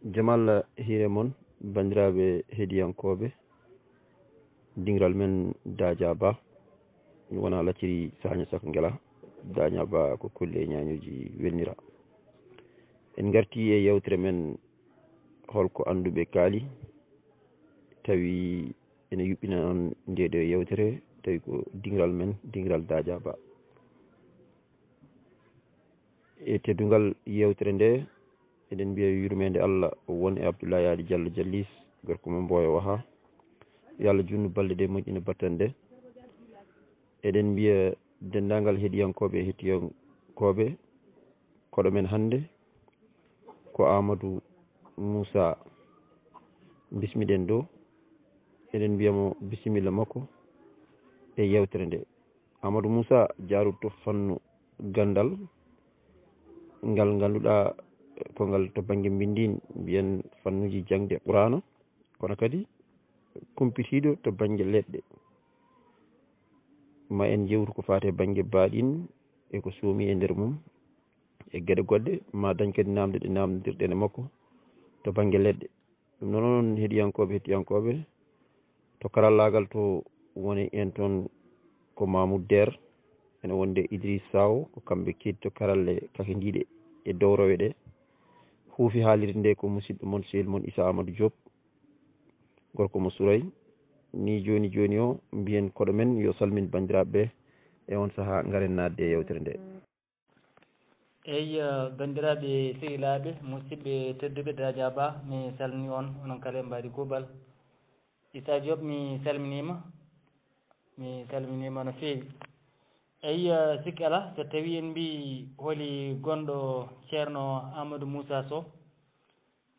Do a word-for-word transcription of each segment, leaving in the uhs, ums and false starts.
Jam Allah hiire mon, banndiraaɓe heɗiyankooɓe dingiral men Daaja Ba, wona lacciri Saña Saka Ngela, Daaja Ba ko kulle e ñaañooji welnira. En ngarti e yewtere men holko annduɓe kaali, tawi ene yuɓɓina on nde ɗo yewtere, tawi ko dingiral men, dingiral Daaja Ba. E teddungal yewtere nde, eɗen mbiya yurmeende Allah won e Abdoulaye Aali Jallo Jallis, gorko mo Mboyo Waha. Yo Allah junnu balɗe ɗe, moƴƴina battane ɗe. Eɗen mbiya denndaangal heɗiyankooɓe e heɗiyankooɓe, koɗo men hannde ko Amadou Moussa. Bismiɗen ɗo, eɗen mbiya mo bisimilla makko e yewtere nde. Amadou Moussa, jaaruɗo to fannu ganndal, ngal ngannduɗaa ko ngal to bannge mbinndin, mbiyen fannuuji jaŋde Quraana, kono kadi kumpitiiɗo to bannge leɗɗe. Ma en jewtu ko faati e bannge baaɗin e ko suumi e nder mum, e geɗe goɗɗe, ma dañ kadi naamnde ɗe naamndirɗen e makko to bannge leɗɗe. Ɗum noon, onon heɗiyankooɓe, heɗiyankooɓe, to karallaagal to woni en toon ko Mamoud Der, ene wonde Idriss Sow, ko kamɓe keedi to karalle kakindiiɗe e dowrowe ɗe. Huufi haalirde nde ko musidɗo mon, sehil mon Issa Amadou Diop, gorko mo Suray. Ni jooni jooni o, mbiyen koɗo men yo salmin banndiraaɓe ɓe e on sahaa ngaren naatde e yewtere nde. Eyi, eh, banndiraaɓe sehilaaɓe, musidɓe tedduɓe Daaja Ba, mi salmini on, onon kala e mbaadi kuuɓal. Issa Diop, mi salminiima, mi salminiima no feewi. Eyi, eh, sikki alaa, so tawii en mbii holi gonɗo Ceerno Amadou Moussa Sow,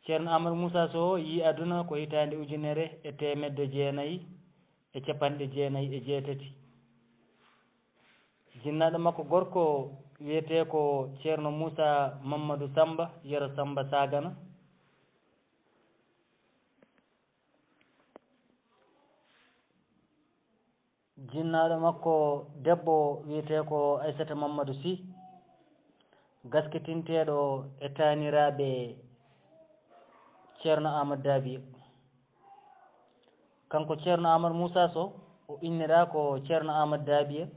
Ceerno Amadou Moussa Sow yii aduna ko hitaande ujunere e teemedde jeenayi e capanɗe jeenayi e jeetati. Jinnaaɗo makko gorko wiyetee ko Ceerno Moussa Mamadou Samba, Yero Samba Sagana. Jinnaaɗo makko debbo wiyetee ko Aissata Mamadou Sy, gaskitinteeɗo e taaniraaɓe Ceerno Amadou Dabiya. Kanko Ceerno Amadou Moussa Sow, o inniraa ko Ceerno Amadou Dabiya.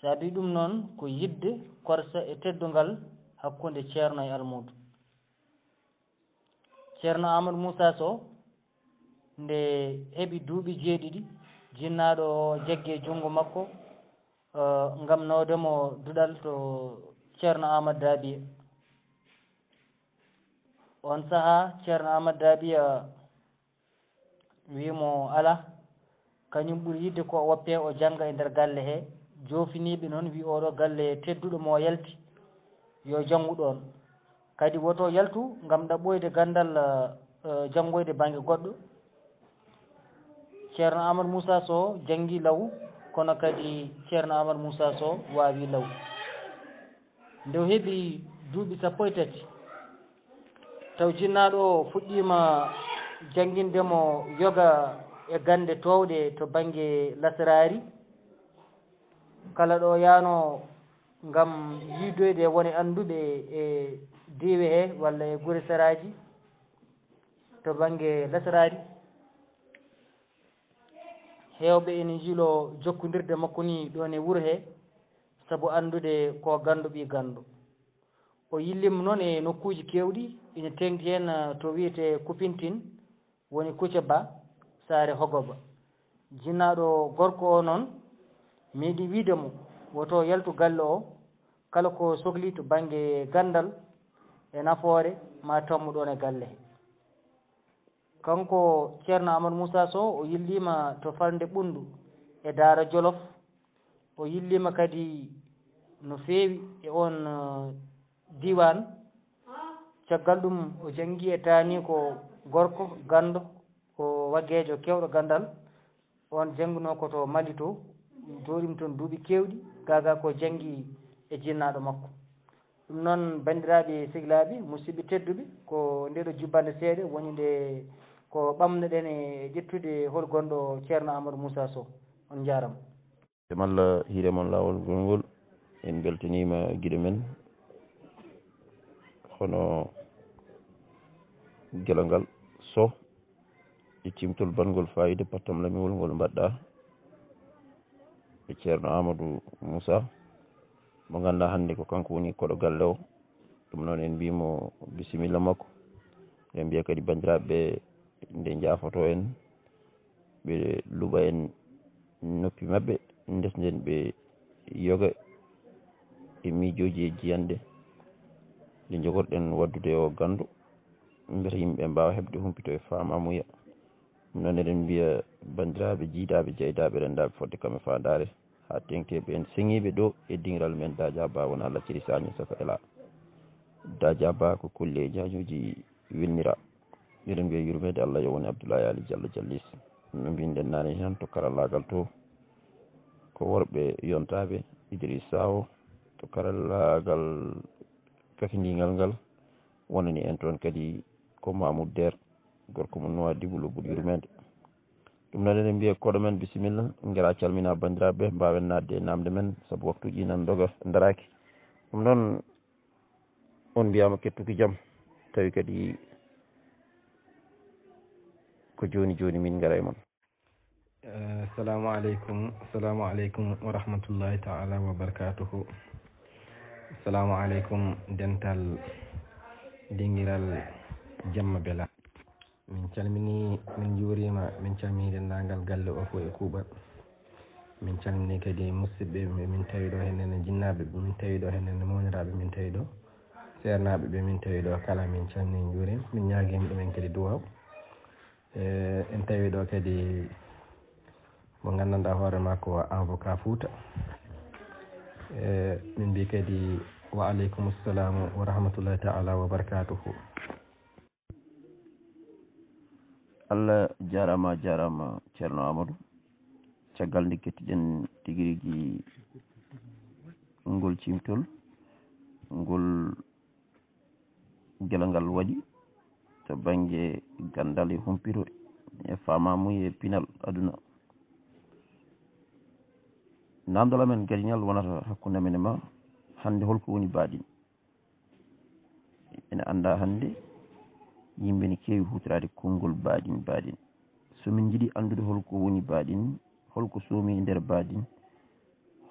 Saabii ɗum noon ko yiɗde korsa e teddungal hakkunde Ceerno e almuudo. Ceerno Amadou Moussa Sow, nde heɓi duuɓi jeeɗiɗi, jinnaaɗo o jaggi e junngo makko, eh, ngam nawde mo duɗal to Ceerno Amadou Dabiya. On sahaa, Ceerno Amadou Dabiya wii mo alaa, kañum ɓuri yiɗde ko o woppee o jannga e nder galle he. Joofiniiɓe noon wii oɗo galle tedduɗo mo yalti, yo janngu ɗoon. Kadi woto yaltu ngam ɗaɓɓoyde ganndal, eh, janngoyde bannge goɗɗo. Ceerno Amadou Moussa Sow janngi law, kono kadi Ceerno Amadou Moussa Sow waawi law. Nde o heɓi duuɓi sappo e tati, taw jinnaaɗo o fuɗɗiima jannginde mo yoga e gannde toowɗe to bannge lasraari. Kala ɗo yaano ngam yiidoyde e wone annduɓe e diiwe he walla e gure saraaji to bannge lasraari. Heewɓe ene njiylo jokkondirde makko ni ɗoon e wuro he, sabu anndude ko ganndo ɓii ganndo. O yilliima noon e nokkuuji keewɗi, ina teeŋti heen, eh, to wiyetee Kupintin, woni Kucaba, Saare Hogoba. Jinnaaɗo gorko o noon meeɗi wiyde mo, woto yaltu galle o, kala ko sokli to bannge ganndal e nafoore, ma tammu ɗoon e galle he. Kanko Ceerno Amadou Moussa Sow, o yilliima to falnde Ɓunndu e Daara Jolof. O yilliima kadi no feewi e oon, eh, diiwaan. Caggal ɗum, o janngi e taaniiko gorko ganndo, ko waggeejo keewɗo ganndal. Oon janngunoo ko to Mali to, jooɗiima toon duuɓi keewɗi, gaagaa ko janngi e jinnaaɗo makko. Ɗum noon, banndiraaɓe sehilaaɓe, musidɓe tedduɓe, ko ndeeɗo jubbannde seeɗa woni nde ko ɓamnoɗen e ƴettude hol gonɗo Ceerno Amadou Moussa Sow. On njaaraama. Jam Allah hiire mon laawol gongol. En mbeltaniima giɗo men, hono Gelongal Sow e cimtol banngol faayiida pattam lamiwol ngol mbaɗɗa e Ceerno Amadou Moussa, mo ngannduɗaa hannde ko kanko woni koɗo galle o. Ɗum noon, en mbiyii mo bisimilla makko. En mbiya kadi banndiraaɓe ɓe nde njaafoto en, ɓe luɓa en noppi maɓɓe, ndesden ɓe yoga e miijooji e jiyanɗe ɗe njogorɗen waɗdude o ganndo, mbele yimɓe mbaawa heɓde humpito e faamamuya. Ɗum noon, eɗen mbiya banndiraaɓe, jiidaaɓe, jeyɗaaɓe, renndaaɓe fodde kam e faandaare, haa teeŋteeɓe en seŋiiɓe ɗo e diŋiral men Daaja Ba wona Lacciri Saño Saka Ela. Daaja Ba ko kulle e jaañooji welnira. Eɗen mbiya yurmeede Allah yo won e Abdoulaye Ali Diallo Jallis. No mbinɗen naane heen to karallaagal to, ko worɓe yontaaɓe, Idriss Sawo to karallaagal kakindiingal ngal, wonani en toon kadi ko Mamoud Der, gorko mo Nouadhibou, lobbuɗo yurmeende. Ɗum noon eɗen mbiya koɗo men bisimilla, ngara calmina banndiraaɓe, mbaawen naatde e naamnde men, sabu waktuuji nan doga, ndaraaki. Ɗum noon, on mbiyaama kettuki jam, tawi kadi ko jooni jooni min ngara e mon. Eh, assalamu aleykum, assalamu aleykum wa rahmatullahi ta'ala wa barakatuhu. Assalamu aleykum, dental dingiral Jamma Bela. Min calmini, min njuurima, min calmini denndaangal galle o fof e kuuɓal. Min calmini kadi musidɓe ɓe min tawi ɗo heen, enen jinnaaɓe ɓe min tawi ɗo heen, enen mawniraaɓe min tawi ɗo, seernaaɓe ɓe min tawi ɗo kala, min calmini, njuurima. Min ñaagima ɗumen kadi duwaaw. Eh, en tawi ɗo kadi mo nganndanɗaa hoore makko ko avocat Fouta. Eh, min mbi kadi wa aleykum salamu wa rahmatullahi ta'ala wa barakatuhu. Allah jaaraama, jaaraama Ceerno Amadou. Caggal nde kettiɗen tigi rigi ngol cimtol, ngol gila ngal waɗi to bannge ganndal e humpito e faamamuye e pinal aduna. Naamndal amen gariñal wonata hakkunde amen e ma, hannde holko woni baaɗin? Ene anndaa hannde, yimɓe ne keewi huutoraade konngol baaɗin, baaɗin. So min njiɗi anndude holko woni baaɗin, holko soomi e nder baaɗin,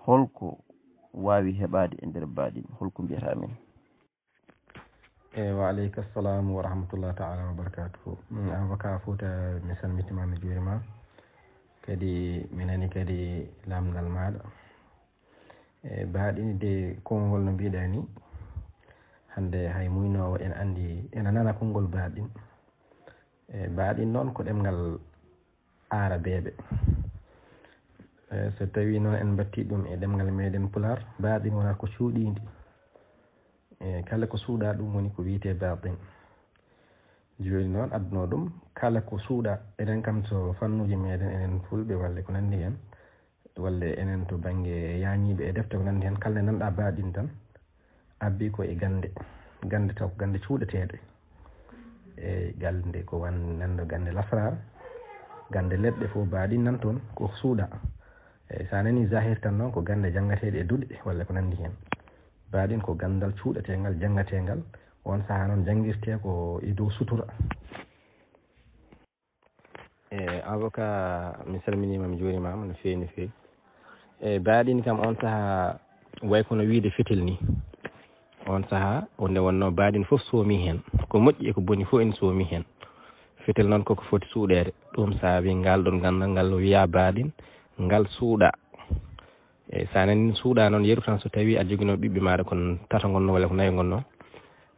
holko waawi heɓaade e nder baaɗin, holko mbiyataa min? Eyi, wa aleyka salam wa rahmatullah ta'ala wa barakatuhu. Mm, avocat Fouta, mi salmitima, mi juurima. Kadi mi nani kadi lamndal maaɗa. E baaɗini de konngol no mbiɗa ni, hannde hay muynoowo ene anndi, ene nana konngol baaɗin. E baaɗin noon ko ɗemngal aarabeeɓe. E so tawii noon en mbattii ɗum e ɗemngal meɗen Pulaar, baaɗin wonata ko cuuɗiindi. E kala ko suuɗa ɗum woni ko wiyetee baaɗin. Jooni noon adduno ɗum, kala ko suuɗa, enen kam so fannuuji meɗen, enen Fulɓe walla ko nanndi heen, walla enen to bannge yaañiiɓe e defte ko nanndi heen, kala nde nanɗa baaɗin tan, abbi ko e gannde. Gannde taw ko gannde cuuɗeteeɗe. E gannde ko wan nanndo gannde lasraar, gannde leɗɗe fof baaɗin nan toon, ko suuɗa. E so a nanii zahir tan noon, ko gannde janngateeɗe e duɗe walla ko nanndi heen. Baaɗin ko ganndal cuuɗeteengal, janngateengal. Oon sahaa noon janngirtee ko e dow sutura. E avocat, mi salminiima, mi juurimaama no feewi, no feewi. E baaɗin kam oon sahaa way kono wiyde fetel ni. Oon sahaa o nde wonnoo baaɗin fof soomi heen. Ko moƴƴi e ko boni fof ene soomi heen. Fetel noon koko foti suuɗeede. Ɗum saabi ngal ɗoon ganndal ngal wiyaa baaɗin, ngal suuɗa. Eyi, so a nanii suuɗa noon, yeru tan so tawii a joginoo ɓiɓɓe maaɗa kon tato ngonno walla ko nayo ngonno,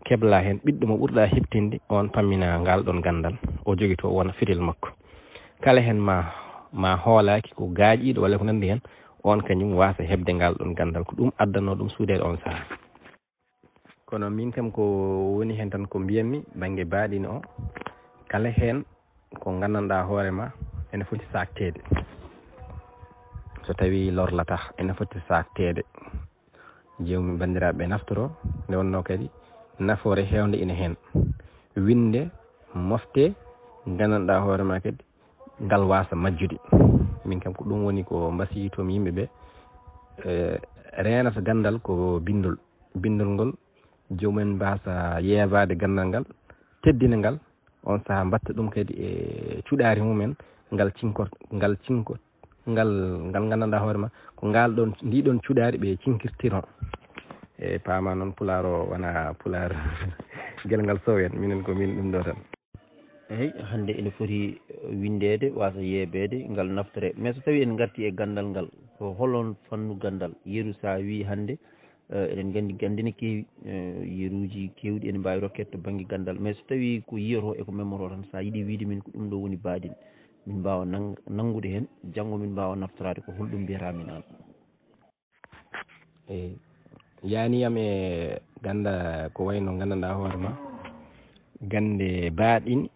kebla heen ɓiɗɗo mo ɓurɗa heɓtinde, oon pammina ngal ɗoon ganndal, o jogitoo wona fetel makko. Kala heen ma, ma hoolaaki ko gaaƴiiɗo walla ko nanndi heen, oon kañum waasa heɓde ngal ɗoon ganndal. Ko ɗum addanoo ɗum suuɗeede oon sahaa. Kono min kam ko woni heen tan ko mbiyatmi bannge baaɗin o, kala heen ko nganndanɗaa hoore ma ene foti saakteede. So tawii lorlataa, ene foti saakteede. Jewmi banndiraaɓe naftoro, nde wonnoo kadi nafoore heewnde ene heen. Winnde, moftee, nganndanɗaa hoore ma kadi ngal waasa majjude. Min kam ko ɗum woni ko mbasiytoo-mi yimɓe ɓe, e, reenata ganndal ko binndol. Binndol ngol, joomum en mbaasa yeebaade ganndal ngal, teddina ngal, On sahaa mbatta ɗum kadi e cuɗaari mumen ngal cinkor ngal cinkor ngal ngal nganndanɗaa hoore ma ko ngal ɗon ndi ɗon cuɗaari ɓe cinkirtiro. E paama noon pulaar o wona pulaar gel ngal sowen minen ko min ɗum ɗo tan. Eyi, hannde ene foti winndeede wasa yeebeede ngal naftore, mais so tawi en ngarti e ganndal ngal ko holon fannu ganndal yeru sa wi hannde? Eh, eɗen nganndi gannde ne keewi, eh, yeruuji keewɗi ene mbaawi rokkeede to bannge ganndal, mais so tawii ko yiyotoo e ko memoroo tan, so a yiɗii wiyde min ko ɗum ɗo woni baaɗin, min mbaawa nang- nanngude heen, janngo min mbaawa naftoraade ko holɗum mbiyataa min aan? Eyi, yaani yam e gannda ko wayno nganndanɗaa hoore ma gannde baaɗin.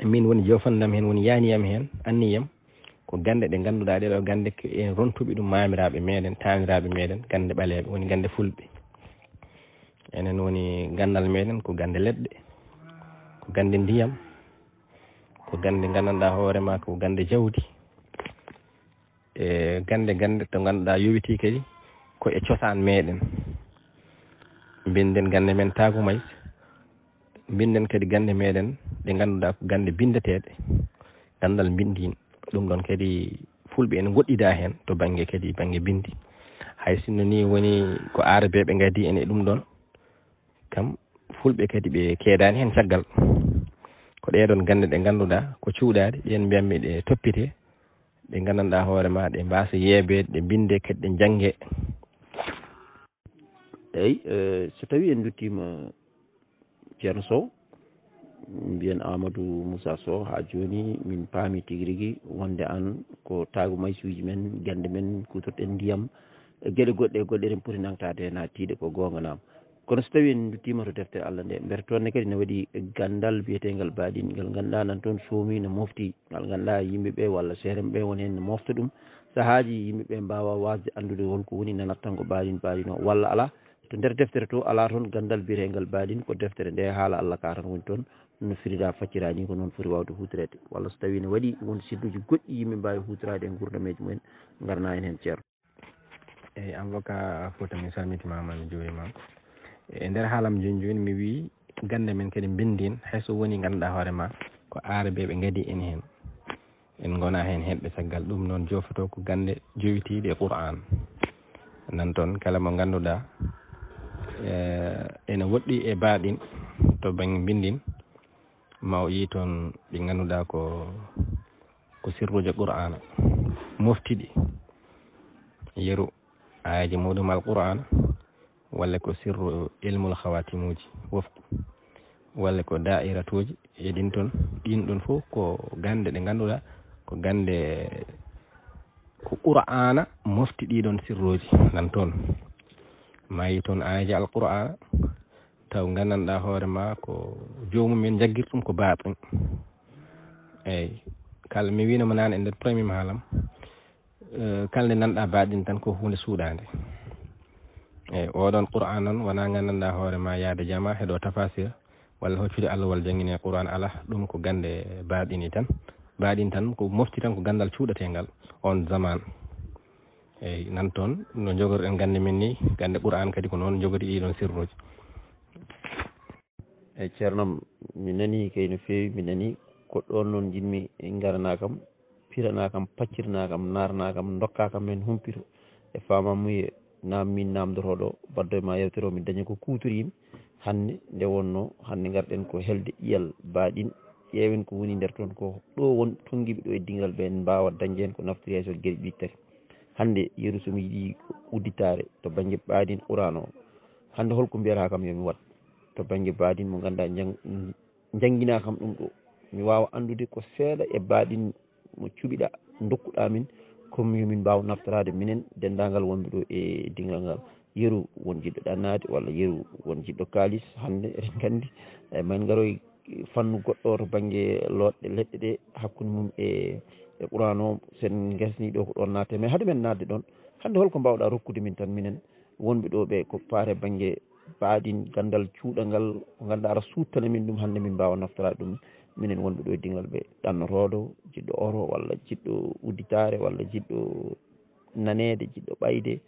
Min woni jofandam heen woni yaani yam heen anniyam ko gannde ɗe ngannduɗaa ɗee ɗoo gannde ko en rontuɓe ɗum maamiraaɓe meɗen taaniraaɓe meɗen gannde ɓaleeɓe woni gannde fulɓe. Enen woni ganndal meɗen ko gannde leɗɗe, ko gannde ndiyam, ko gannde nganndanɗaa hoore ma ko gannde jawdi. E gannde gannde to ngannduɗaa yowitii kadi ko e cosaan meɗen. Mbinden gannde men taagu may mbinden kadi gannde meɗen ɗe ngannduɗaa ko gannde binndeteeɗe ganndal mbinndin. Ɗum ɗon kadi fulɓe ene ngoɗɗida heen to bannge kadi bannge binndi. Hay sinno ni woni ko aarabeeɓe ngaddi en e ɗum ɗon kam fulɓe kadi ɓe keedaani heen caggal. Ko ɗee ɗon gannde ɗe ngannduɗaa ko cuuɗaaɗe ɗeen mbiyammi ɗe toppite ɗe nganndanɗaa hoore ma ɗe mbaasa yeebeede ɗe mbinde kadi ɗe njannge. Eyi, eh, so tawii en nduttiima Ceerno Sow, mbiyen Amadou Moussa Sow, haa jooni min paami tigi rigi wonde aan ko taagu maysuuji men, gannde men, kuutorɗen ndiyam, e geɗe goɗɗe e goɗɗe eɗen poti nangtaade heen haa tiiɗe ko goonga naam. Kono so tawii en nduttiima to deftere Allah nde, mbete toon ne kadi ne waɗi ganndal biyeteengal baaɗin, ngal ngannduɗaa nan toon soomi no mofti, ngal ngannduɗaa yimɓe ɓe walla seeremɓe ɓe won heen no mofta ɗum. Sahaaji yimɓe ɓe mbaawa waasde anndude hol ko woni nanat tan ko baaɗin baaɗin o walla alaa. To nder deftere to alaa toon ganndal biyeteengal baaɗin ko deftere nde haala Allah ka tan woni toon no firira faccira ni ko noon foti waawde huutoreede walla so tawii ne waɗi won sirluuji goɗɗi yimɓe mbaawi huutoraade e nguurdameeji mumen ngarna en heen ceerno. Eyi avocat Fouta mi salmitimaama mi juurimaama. E nder haalam jooni jooni mi wii gannde men kadi mbinndin hay so woni ngannduɗaa hoore ma ko aarabeeɓe ngadi en heen. En ngona heen heɓɓe caggal ɗum noon jofotoo ko gannde jowitiiɗe e Qur'aan. Nan toon kala mo ngannduɗaa eh, ene woɗɗi e baaɗin to bannge mbinndin ma o yii toon ɓe ngannduɗaa ko ko sirruujo Qur'aana moftiɗi yeru aayaji muɗum Alqur'aana walla ko sirru ilmul khawatimuuji wofku walla ko daa'iratuuji e ɗin toon ɗin ɗon fof ko gannde ɗe ngannduɗaa ko gannde ko Qur'aana mofti ɗii ɗon sirruuji nan toon maayi toon aayaji Alqur'aana taw nganndanɗaa hoore ma ko joomum en njaggirta ɗum ko baaɗin. Eyi kala mi wiino mo naan e nder premier haalam eh, kala nde nanɗaa baaɗin tan ko huunde suuɗaande. Eyi oɗon Qur'aan noon wonaa nganndanɗaa hoore ma yaade jama heɗo tafasir walla hoccude Allah walla janngine Qur'aan alaa ɗum ko gannde baaɗini tan. Baaɗin tan ko mofti tan ko ganndal cuuɗeteengal on zaman. Eyi nan toon no njogorɗen gannde men ni gannde Qur'aan kadi ko noon njogori ɗii ɗon sirruuji. Eyi ceernam mi nanii kay no feewi mi nanii ko ɗoon noon njiɗmi ngaranaa kam piranaa kam paccirinaa kam naranaa kam ndokkaa kam heen humpito e faamamuye naam miin naamndotooɗo baddo e ma yewtere o mi daña ko kuutoriimi hannde nde wonnoo hannde ngarɗen ko helde ƴiyal baaɗin ƴeewen ko woni nder toon ko ɗo won tonngiiɓe ɗo e dingiral ɓe en mbaawa dañde heen ko naftori hay so geɗe ɗiɗi tati hannde yeru so mi yiɗi udditaare to bannge baaɗin quraan o hannde holko mbiyata kam yo mi waɗ to bannge baaɗin mo ngannduɗaa njannginaa kam ɗum ɗo mi waawa anndude ko seeɗa e baaɗin mo cuɓiɗa ndokkuɗa min comme yo min mbaaw naftoraade minen denndaangal wonɓe ɗo e dingal ngal yeru won jiɗɗo ɗannaade walla yeru won jiɗɗo kaalis hannde eɗen nganndi eyi ma en ngaroy fannu goɗɗo to bannge looɗɗe leɗɗe ɗe hakkunde mum e e quraan o so en ngasnii ɗo ko ɗoon naatte mais hade men naatde ɗoon hannde holko mbaawɗa rokkude min tan minen wonɓe ɗo ɓe ko faare bannge baaɗin ganndal cuuɗal ngal ko ngannduɗaa aɗa suuttana min ɗum hannde min mbaawa naftoraade ɗum minen wonɓe ɗo e dingal ɓe ɗannotooɗo jiɗɗo oto walla jiɗɗo udditaare walla jiɗɗo naneede jiɗɗo ɓayde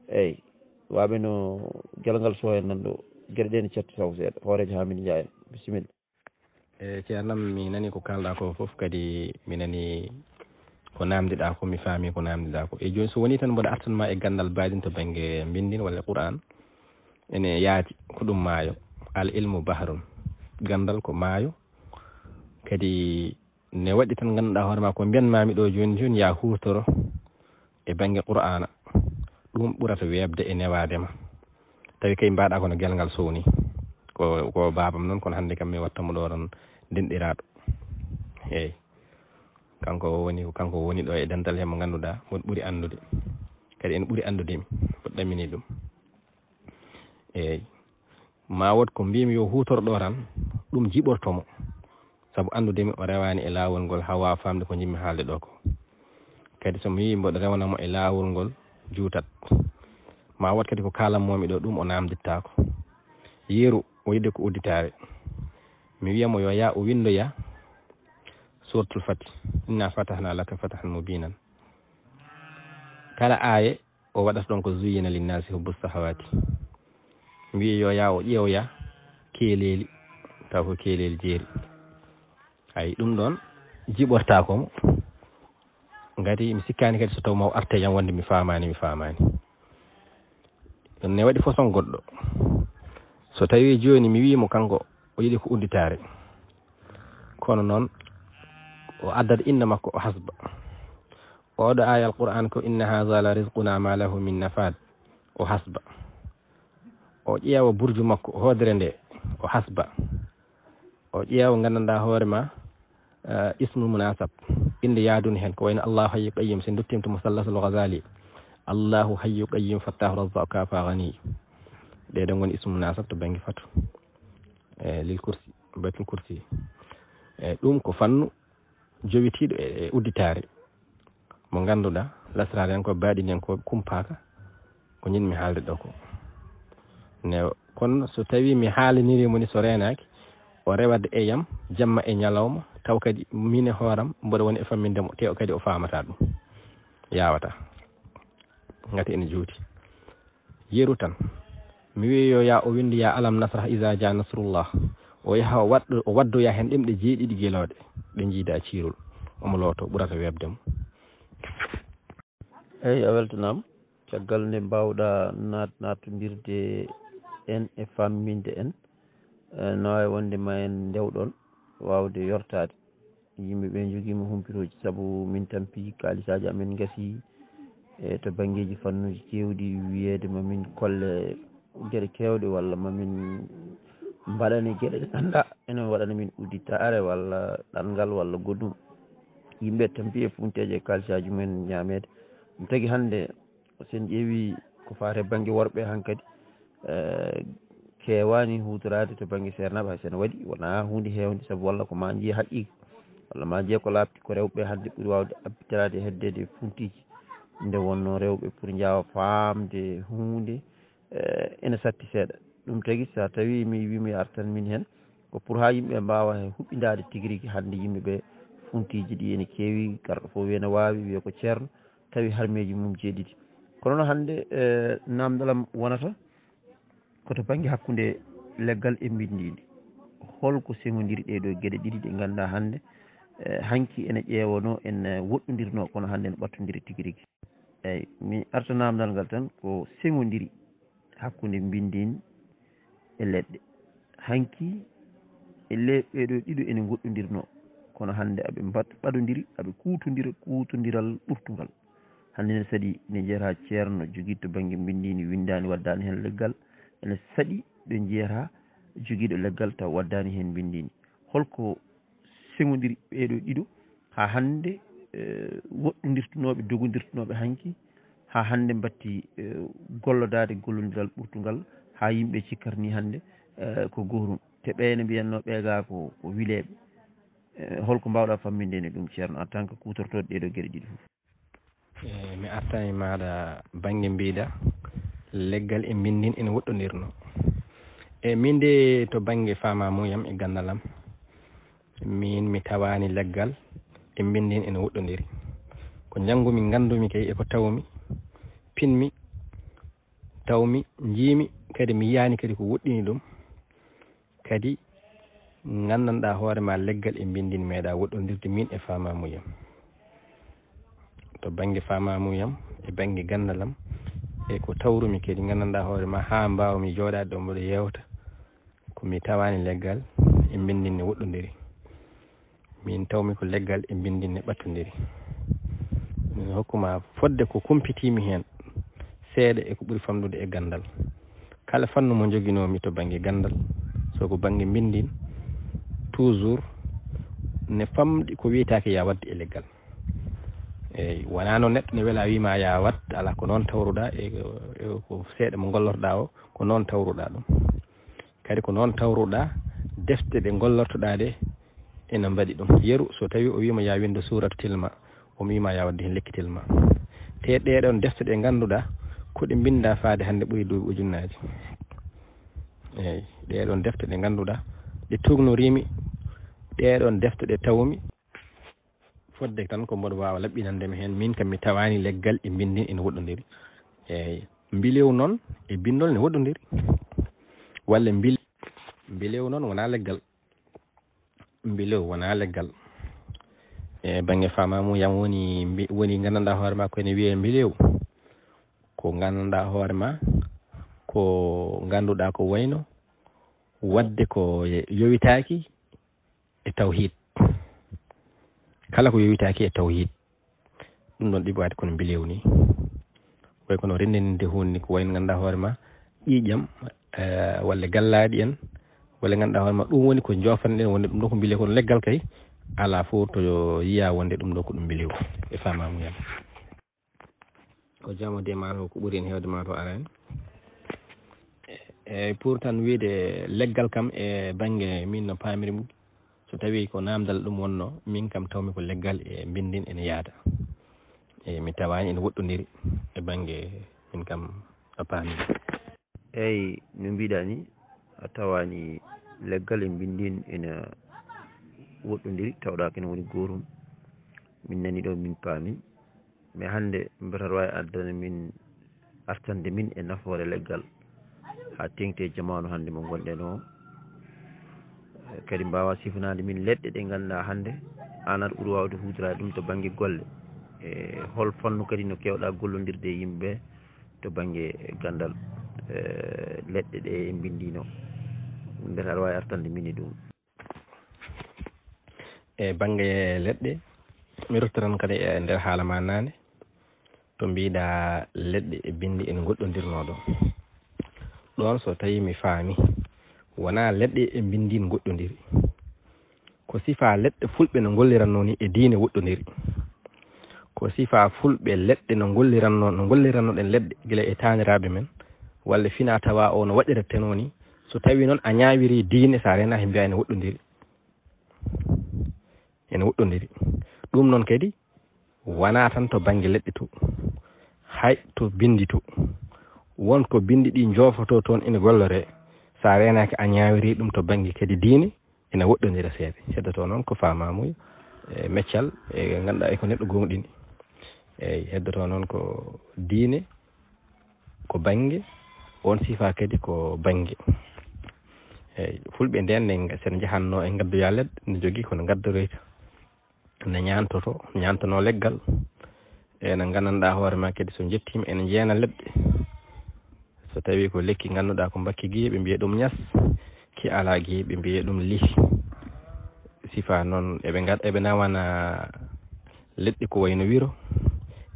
eyi waaɓe no gelal ngal sohen nan ɗo geɗe ɗe ne catti taw seeɗa hooreejo haa min njahen bisimilla E ceernam, mi nani ko kaalɗa ko fof, kadi mi nani ko namdiɗa ko, mi faami ko namdiɗa ko. E jooni, so woni tan mboɗo artan ma e gandal baadin to bannge mbindin walla Qur'an, ene yaati ko ɗum maayo. Al ilmu bahrun, gandal ko maayo. Kadi ne waɗi tan, ngannduɗaa hoore ma, ko mbiyanmaami ɗo jooni jooni, ya huutoro e bannge Qur'aana, ɗum ɓurata weeɓde e newaade ma. Tawi kay mbaɗa kono gelngal sowni. Ko, ko baabam noon, kono hannde kam mi watta mo ɗo tan denɗiraaɗo. Eey. Kanko o woni, kanko woni ɗo e dental he mo ngannduɗaa, mo ɓuri anndude. Kadi en ɓuri anndude mi, mboɗo ɗamini ɗum. Eey. Ma wood ko mbimi yo huutor ɗo tan, ɗum jiɓorto mo. Sabu anndude mi o rewaani e laawol ngol haa waawa faamde ko njimmi haalde ɗo ko. Kadi so mi wii mboɗo rewana mo e laawol ngol, juutat. Ma wood kadi ko kaalanmoomi ɗo, ɗum o naamdittaako. Yeru o yiɗi ko udditaare. Mi wiya mo yo yaa o winndoya Suuratul Fati, "Inna fatahna laka fatahan mubinan." Kala aaye o waɗata ɗon ko "Zuyyina linnaasi hubbu sahawaati." Mi wiya yo yaa o ƴeewoya keeleeli, taw ko keeleeli jeeri. Ay, ɗum ɗon jiɓortaako mo. Ngati mi sikkaani kadi so taw ma o arte jam wonde mi faamaani, mi faamaani. Ɗum ne waɗi façon goɗɗo. So tawi jooni mi wii mo kanko o yiɗi ko udditaare. Kono noon o addat innde makko o hasba. Oɗo aaya Alqur'aan ko, "Inna haza la rizquna ma lahu min nafad." O hasba. O ƴeewa burju makko, hoodere nde, o hasba. O ƴeewa, nganndanɗaa hoore ma, eh, ismu munasab, innde yaadunde heen, ko wayno Allahu Hayyu Qayyum, so en duttiima to Musallasul Ghazali, Allahu Hayyu Qayyum Fattahu Razzaq Kafa Ghani. Ɗee ɗoo ngoni ismu munasab to bannge fatu. Eh, lil kursi, Baytul Kursi. Eh, ɗum ko fannu jowitiiɗo e, e udditaare. Mo ngannduɗaa, lasraare en ko baaɗi en ko kumpaaka, ko njinmi haalde ɗo ko. Ne, kono so tawi mi haaliniri mo ni, so reenaaki, o rewat e yam jamma e ñalawma, taw kadi min e hooram mboɗo woni e famminde mo, te o kadi o faamata ɗum. Yaawataa. Ngati ene juuti. Yeru tan. Mi wiya yo yaa o winndu yaa alam nasrah iza ja nasrullah. O yaha o waɗɗo, o waddoya heen ɗemɗe jeeɗiɗi gelooɗe. Ɗe njiida ciirol. Omo looto, ɓurata weeɓde mo. Eey, a weltanaama. Caggal nde mbaawɗaa naat-, naattondirde en e famminde en, eh, no waawi wonde ma en ndewɗon waawde yortaade. Yimɓe ɓe njogiima humpitooji, sabu min tampi kaalisaaji amen ngasi, e to banngeeji fannuuji keewɗi, wiyeede ma min kolle geɗe keewɗe, walla ma min mbaɗane geɗe ɗe ngannduɗaa ene waɗana min udditaare, walla ɗanngal, walla goɗɗum. Yimɓe tampi e funteeji e kaalisaaji mumen ñaameede. Ɗum tagi hannde, so en ƴeewi ko faati e bannge worɓe hankadi, eh, keewaani huutoraade to bannge seernaaɓe, hay so ene waɗi, wonaa huunde heewnde, sabu walla ko maa njiye haqiiqa, walla maa njiye ko laaɓti, ko rewɓe hannde ɓuri waawde abbitiraade e heddeede e funtiiji. Nde wonnoo rewɓe pour njaawa faamde huunde, eh, ene satti seeɗa. Ɗum tagi, so a tawi mi wii mi artan min heen, ko pour haa yimɓe mbaawa he huɓɓindaade tigi rigi hannde yimɓe ɓe funtiiji ɗi ene keewi, garɗo fof wiya ene waawi, wiya ko ceerno, tawi harmeeji mum jeeɗiɗi. Kono noon hannde, eh, naamndal am wonata ko to bannge hakkunde leggal e mbinndiindi. Hol ko seŋondiri ɗee ɗoo geɗe ɗiɗi ɗe ngannduɗaa hannde, eh, hanki ene ƴeewanoo, ene woɗɗondirnoo, kono hannde ene ɓattondiri tigi rigi? Eey, mi arta naamndal ngal tan, ko seŋondiri hakkunde mbinndiin e leɗɗe. Hanki e le-, ɓee ɗoo ɗiɗo ene ngoɗɗondirnoo, kono hannde aɓe mbaɗ-, ɓadondiri, aɓe kuutondira kuutondiral ɓurtungal. Hannde ne saɗi ne jeyaa ceerno jogiiɗo to bannge mbinndiin, winndaani, waddaani heen leggal, ene saɗi ɗo jeyaa jogiiɗo leggal taw waddaani heen mbinndiin. Hol ko seŋondiri ɓee ɗoo ɗiɗo haa hannde, eh, woɗɗondirtunooɓe, dogondirtunooɓe hanki, haa hannde mbatti, eh, gollodaade gollondiral ɓurtungal, haa yimɓe cikkata nii hannde, eh, ko gootum. Te ɓee ne mbiyatnoo ɓee gaa ko, ko wileeɓe. Eh, hol ko mbaawɗaa famminde e ɗum, ceerno, en tant que kuutortooɗo ɗee ɗoo geɗe ɗiɗi fof? E, mi artani maaɗa bannge mbiiɗa, leggal e mbinndiin ene woɗɗondirnoo. E, miin de to bannge faamaamuya am e ganndal am, miin mi tawaani leggal e mbinndiin ene woɗɗondiri. Ko njanngumi, nganndumi kay e ko tawmi, pinmi, tawmi, njiimi, kadi mi yiyaani kadi ko woɗɗini ɗum. Kadi Nganndanɗaa hoore ma leggal e mbinndin meeɗa woɗɗondirde min e faamamuyam. To bannge faamamuyam e bannge ganndal am e ko tawrumi kadi nganndanɗaa hoore ma haa mbaawmi jooɗaade ɗo mboɗo yeewta, ko mi tawaani leggal e mbinndin ne woɗɗondiri. Min tawmi ko leggal e mbinndin ne ɓattondiri. Mi hokkuma fodde ko kumpitiimi heen seeɗa e ko ɓuri famɗude e ganndal. Kala fannu mo njoginoomi to bannge ganndal, so ko bannge mbinndin, toujours ne famɗi ko wiyetaake ya waɗde e leggal. Eeyi, wonaa noon neɗɗo ne wela wiima ya waɗ, alaa ko noon tawruɗaa e, e ko seeɗa mo gollorɗaa o, ko noon tawruɗaa ɗum. Kadi ko noon tawruɗaa defte ɗe gollortoɗaa ɗe ena mbaɗi ɗum. Yeru, so tawii o wiima ya winndu suurat tilma, o wiima ya waɗde heen lekki tilma. Te ɗee ɗoon defte ɗe ngannduɗaa ko ɗe mbinndaa faade hannde ɓuri duuɓi ujunnaaji. Eeyi, ɗee ɗoon defte ɗe ngannduɗaa ɗe tuugnoriimi, ɗee ɗoon defte ɗe tawmi. Fodde tan ko mboɗo waawa laɓɓinande mi heen, min kam mi tawaani leggal e mbinndin ene woɗɗondiri. Eeyi, mbilew noon e binndol ne woɗɗondiri. Walla mbil-, mbilew noon wonaa leggal. Mbilew wonaa leggal. E bannge faamamuyam woni mbi-, woni nganndanɗaa hoore ma ko ene wiyee mbilew. Ko nganndanɗaa hoore ma, ko ngannduɗaa ko wayno waɗde ko yowitaaki e tawhiid. Kala ko yowitaaki e tawhiid, ɗum ɗoon ɗiɓaade kono mbilew ni. Way kono renndininde huunde ni ko wayno ngannduɗaa hoore ma, ƴiiƴam, eh, walla gallaaɗi en, walla ngannduɗaa hoore ma, ɗum woni ko joofanɗen wonde ɗum ɗo ko mbilew, kono leggal kay, alaa fof to yiyaa wonde ɗum ɗo ko ɗum mbilew e faamamuyam. Ko jam o de maa to ko ɓuri en heewde maa to arani. Eeyi, pour tan wiyde leggal kam e bannge min no paamiri mum, so tawii ko naamndal ɗum wonnoo, min kam tawmi ko leggal e mbinndin ene yahda. Eeyi, mi tawaani ene woɗɗondiri e bannge min kam no paamiri. Eeyi, no mbiɗa ni, a tawaani leggal e mbinndin ene woɗɗondiri, tawɗaa ko ene woni gootum. Min nani ɗo, min paami. Mais hannde, mbete aɗa waawi addande min, artande min e nafoore leggal haa teeŋti e jamaanu hannde mo ngonɗen o. Eh, kadi mbaawa sifanaade min leɗɗe ɗe ngannduɗaa hannde aan aɗa ɓuri waawde huutoraade ɗum to bannge golle. E hol fannu kadi no keewɗaa gollondirde e yimɓe ɓe to bannge ganndal, eh, leɗɗe ɗe e mbinndino? Mbete aɗa waawi artande min e ɗum? E bannge leɗɗe, mi ruttotan kadi e nder haala ma naane, to mbiɗa leɗɗe e binndi ene ngoɗɗondirnoo ɗo. Ɗoon so tawii mi faami, wonaa leɗɗe e binndi ngoɗɗondiri. Ko sifaa leɗɗe fulɓe no ngollirannoo ni e diine woɗɗondiri. Ko sifaa fulɓe leɗɗe no ngollirannoo, no ngollirannoɗen leɗɗe gila e taaniraaɓe men, walla fina tawa o no waɗirettenoo ni. So tawii noon a ñaawiri diine, so a reenaaki mbiyaa ene woɗɗondiri. Ene woɗɗondiri. Ɗum noon kadi wonaa tan to bannge leɗɗe to, hay to binndi to. Won ko binndi ɗi njoofotoo toon ene golloree. So a reenaaki a ñaawiri ɗum to bannge kadi diine, ene woɗɗondira seeɗa. Heddotoo noon ko faamaamuya, e meccal, e ngannduɗaa e ko neɗɗo gooŋɗini. Eeyi, heddotoo noon ko diine, ko bannge, oon sifaa kadi ko bannge. Eeyi, fulɓe ndeen ne, so en njahannoo e ngaddoyaa leɗɗe, ne jogii ko no ngaddoroyta. Ne ñaantoto, ñaantonoo leggal. E no nganndanɗaa hoore ma kadi so njettiima ene njeena leɗɗe. So tawii ko lekki ngannduɗaa ko mbakki giye, ɓe mbiya ɗum ñas, ki alaa giye, ɓe mbiya ɗum lihi. Sifaa noon, eɓe ngad-, eɓe nawana leɗɗe ko wayno wiro,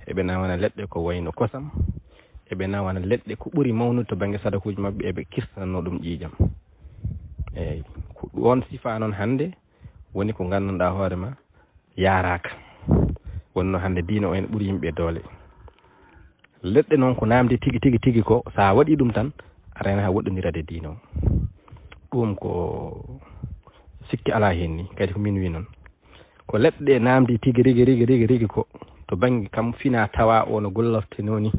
eɓe nawana leɗɗe ko wayno kosam, eɓe nawana leɗɗe ko ɓuri mawnude to bannge sadakuuji maɓɓe, eɓe kirsanannoo ɗum ƴiiƴam. Eeyi, ko ɗoon sifaa noon hannde woni ko nganndanɗaa hoore ma yaaraaka. Wonno hannde diine o ene ɓuri yimɓe doole. Leɗɗe noon ko naamndi tigi, tigi, tigi ko, so a waɗii ɗum tan, a reenaaki woɗɗondiraade diine o. Ɗum ko sikke alaa heen ni, kadi ko min wii noon. Ko leɗɗe naamndi tigi, rigi, rigi, rigi, rigi ko, to bannge kam fina tawa o no gollortenoo ni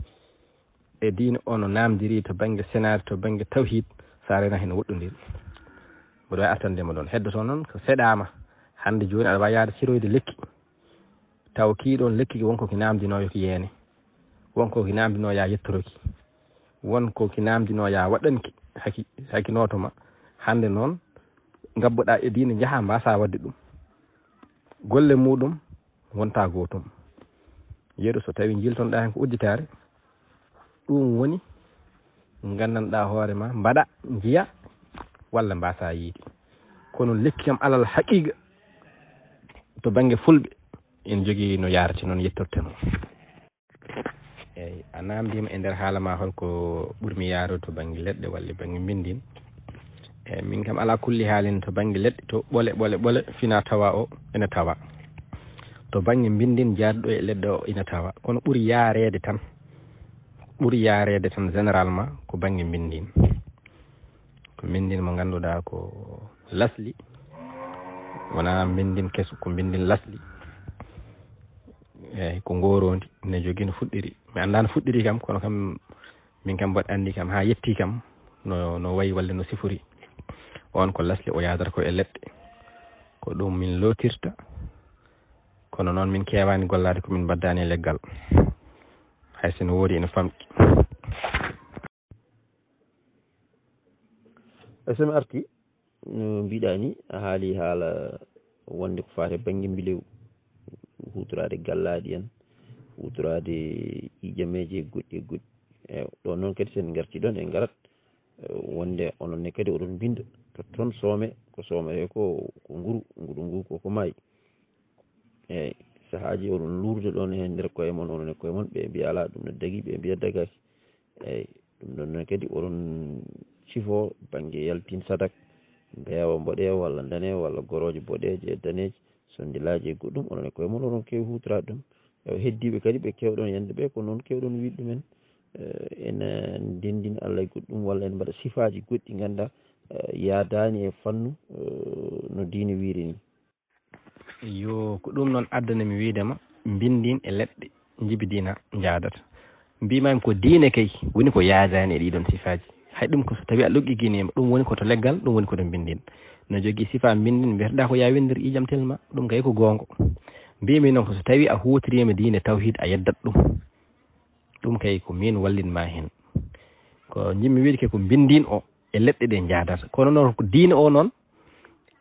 e diine o no naamndiri to bannge senaade, to bannge tawhiid, so a reenaaki ene woɗɗondiri. Mboɗo waawi artande mo ɗoon. Heddotoo noon ko seɗaama. Hannde jooni aɗa waawi yahde siroyde lekki. Taw kii ɗoon lekki ki won ko ki naamndinoo yo ki yeene. Won ko ki naamndinoo ya yettoro ki. Won ko ki naamndinoo ya waɗan ki haki, haki nooto ma. Hannde noon, ngabbuɗaa e diine njahaa mbaasaa waɗde ɗum. Golle muuɗum wonta gootum. Yeru so tawii njiltonɗaa heen ko udditaare, ɗum woni nganndanɗaa hoore ma, mbaɗa, njiya, walla mbaasaa yiide. Kono lekki kam alal haqiiqa to bannge fulɓe en njogii no yaarti noon yettorte noon. Eeyi, a naamndiima e nder haala ma holko ɓurmi yaarude to bannge leɗɗe walla bannge mbinndin. Eeyi, min kam alaa kulli haalin to bannge leɗɗe to ɓole ɓole ɓole fina tawa o ene tawa. To bannge mbinndin jaarɗo e leɗɗe o ina tawa. Kono ɓuri yaareede tan, ɓuri yaareede tan généralement ko bannge mbinndin. Ko mbinndin mo ngannduɗaa ko lasli, wonaa mbinndin keso, ko mbinndin lasli. Eeyi, ko ngooroondi, ne jogii no fuɗɗiri. Mi anndaa no fuɗɗiri kam, kono kam, min kam mboɗo anndi kam, haa yetti kam, no, no wayi walla no sifori. On ko lasli, o yaadata ko e leɗɗe. Ko ɗum min lootirta, kono noon min keewaani gollaade ko min mbaddaani e leggal. Hay so no woodi ene famɗi. E so mi arti, no mbiɗa ni, a haali haala wonde ko faati e bannge mbilew, huutoraade gallaaɗi en, huutoraade ƴiiƴameeje e goɗɗi e goɗɗi. Eewa, ɗo noon kadi so en ngarti ɗoon, en ngarat, eh, wonde onon ne kadi oɗon mbinnda to toon soome, ko soomete ko, ko nguru, nguru ngu koko maayi. Eeyi, sahaaji oɗon luurda ɗoon e nder koye mon, onon e koye mon, ɓe mbiya alaa, ɗum ne dagii, ɓe mbiya dagaaki. Eeyi, ɗum ɗoon noon kadi oɗon cifoo bannge yaltin sadak, mbeewa mboɗeewa walla ndaneewa walla gorooje boɗeeje e daneeje, sondilaaji e goɗɗum, onon e koye mon oɗon keewi huutoraade ɗum. Ewa, heddiiɓe kadi ɓe keewɗon yande ɓe, ko noon keewɗon wiide ɗumen, eh, ene ndenndina Allah e goɗɗum walla ene mbaɗa sifaaji goɗɗi ngannduɗaa, eh, yaadaani e fannu, eh, no diine wiiri ni. Yo, ko ɗum noon addani mi wiide ma, mbinndin e leɗɗe njibidina njaadata. Mbiimaami ko diine kay woni ko yaadaani e ɗiɗon sifaaji. Hay ɗum ko so tawii a loggigini e ma, ɗum woni ko to leggal, ɗum woni ko to mbinndin. No jogii sifaa mbinndin, mbiyetoɗaa ko yaa winndir ƴiiƴam telma, ɗum kay ko goonga. Mbiimi noon ko so tawii a huutoriima diine tawhiid a yeddat ɗum. Ɗum kay ko miin wallit ma heen. Ko njiɗmi wiide kay ko mbinndin o e leɗɗe ɗe njaadata. Kono noon ko diine o noon,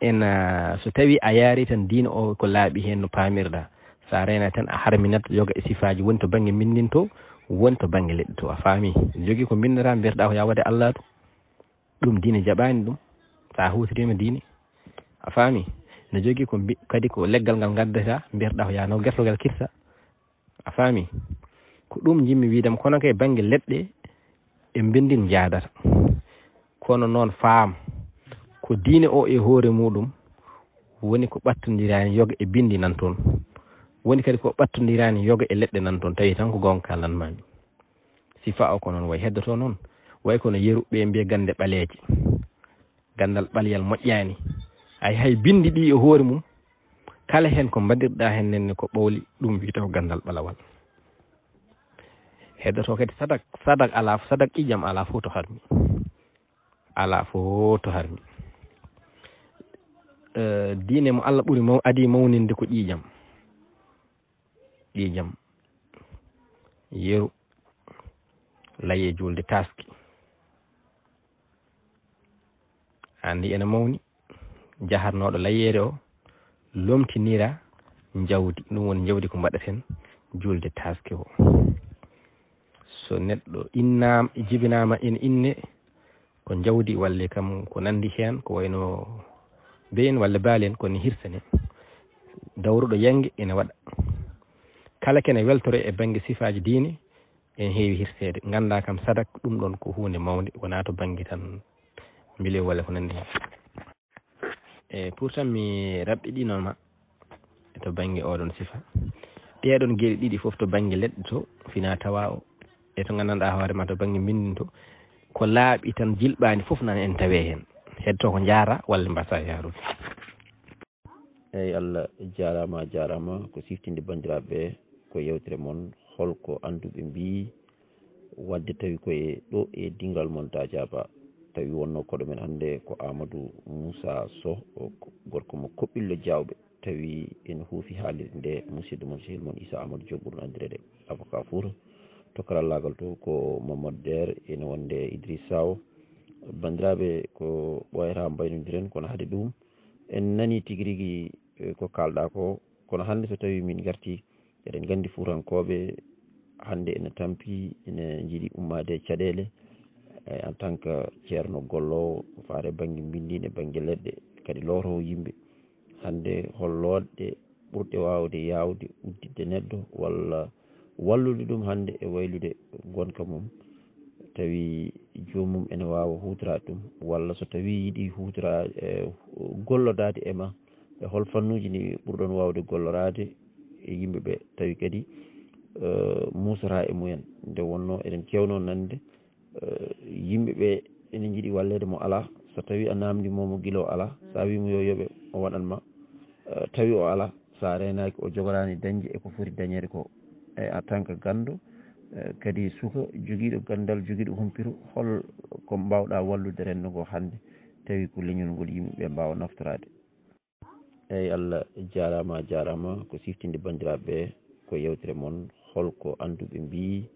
en, ah, so tawii a yaarii tan diine o ko laaɓi heen no paamirɗaa. So a reenaaki tan a harminat yoga e sifaaji woni to bannge mbinndin to, woni to bannge leɗɗe to. A faamii? Ene jogii ko mbinndataa, mbiyetoɗaa ko yaa waɗe Allaahu. Ɗum diine jaɓaani ɗum. So a huutoriima diine. A faamii? Ene jogii ko mbi-, kadi ko leggal ngal ngaddataa, mbiyetoɗaa ko yaa naw gertogal kirsa. A faamii? Ko ɗum njiɗmi wiide ma, kono kay bannge leɗɗe e mbinndin njaadata. Kono noon faam, ko diine o e hoore muuɗum woni ko ɓattondiraani yoga e binndi nan toon. Woni kadi ko ɓattondiraani yoga e leɗɗe nan toon, tawi tan ko goonga kaalan maa mi. Sifaa o ko noon wayi heddotoo noon, wayi kono yeru ɓe mbiya gannde ɓaleeje. Ganndal ɓaleyal moƴƴaani. Hay, hay binndi ɗi e hoore mum, kala heen ko mbaɗirɗaa heen nenne ko ɓawli, ɗum wiyetee ko ganndal ɓalawal. Heddotoo kadi sadak, sadak alaa, sadak ƴiiƴam alaa fof to harmi. Alaa fof to harmi. Eh, diine mo Allah ɓuri maw-, adii mawninde ko ƴiiƴam. Ƴiiƴam, yeru, laye juulde taaske. Anndi ene mawni, jahatnooɗo layeede o, lomtinira njawdi. Ɗum woni njawdi ko mbaɗaten juulde taaske o. So neɗɗo innaama, jibinaama ene inne, ko njawdi walla kam ko nanndi heen, ko wayno beyen walla baali en, kono hirsane. Dawruɗo yannge ene waɗa. Kala kene weltore e bannge sifaaji diine, ene heewi hirseede. Nganndaa kam sadak, ɗum ɗoon ko huunde mawnde, wonaa to bannge tan mbilew walla ko nanndi heen. E pourtant mi raɓɓiɗino ma to bannge oɗon sifa. Ɗeeɗon geɗe ɗiɗi fof to bannge leɗɗe to fina tawa o, e to nganndanɗaa hoore ma to bannge mbinndin to, ko laaɓi tan jilɓaani fof nan en tawee heen. Heddo ko njaara walla mbasa yaarude. Eeyi, Allah jaaraama, a jaaraama. Ko siftinde banndiraaɓe ɓe ko yeewtere mon, holko annduɓe mbii, waɗde tawi koye ɗo e dingal mon Dajaba, tawi wonno koɗo men hannde ko Amadou Moussa Sow, o ko gorko mo Koɓɓillo Jaawɓe, tawi ene huufi haalirde nde musidɗo mon sehil mon Issa Amadou Diop ɓurɗo anndireede Avocat Fouta. To karallaagal to ko Mamadou Der, ene wonde Idrissa Sow, Banndiraaɓe, ko ɓooyata mbaynondiren, kono hade ɗum en nanii tigi rigi, eh, ko kaalɗaa ko. Kono hannde so tawii min ngartii, eɗen nganndi Fuutankooɓe hannde ene tampi, ene njiɗi ummaade e caɗeele, eh, en tant que ceerno golloowo, faare bannge mbinndi e bannge leɗɗe, kadi lootoowo yimɓe. Hannde hol looɗe ɓurɗe waawde yaawde udditde neɗɗo walla wallude ɗum hannde e waylude ngonka mum, tawi joomum ene waawa huutoraade ɗum, walla so tawii yiɗi huutora-, e gollodaade e ma, e hol fannuuji ni ɓurɗon waawde golloraade e yimɓe ɓe, tawi kadi, eh, muusoraa e mumen. Nde wonnoo eɗen keewnoo nande, eh, yimɓe ɓe ene njiɗi walleede mo alaa, so tawii a naamndii mo mo gila o alaa, so a wii mo yo yoɓe, o waɗan ma, eh, tawi o alaa, so a reenaaki o jogoraani dañde e ko foti dañeede ko. Eyi, en tant que ganndo, eh, kadi suka jogiiɗo ganndal, jogiiɗo humpito, hol ko mbaawɗaa wallude renndo ngo hannde, tawi ko leñol ngol yimɓe ɓe mbaawa naftoraade? Eyi, Allah jaaraama, a jaaraama. Ko siftinde banndiraaɓe ɓe ko yewtere mon, hol ko annduɓe mbiyi,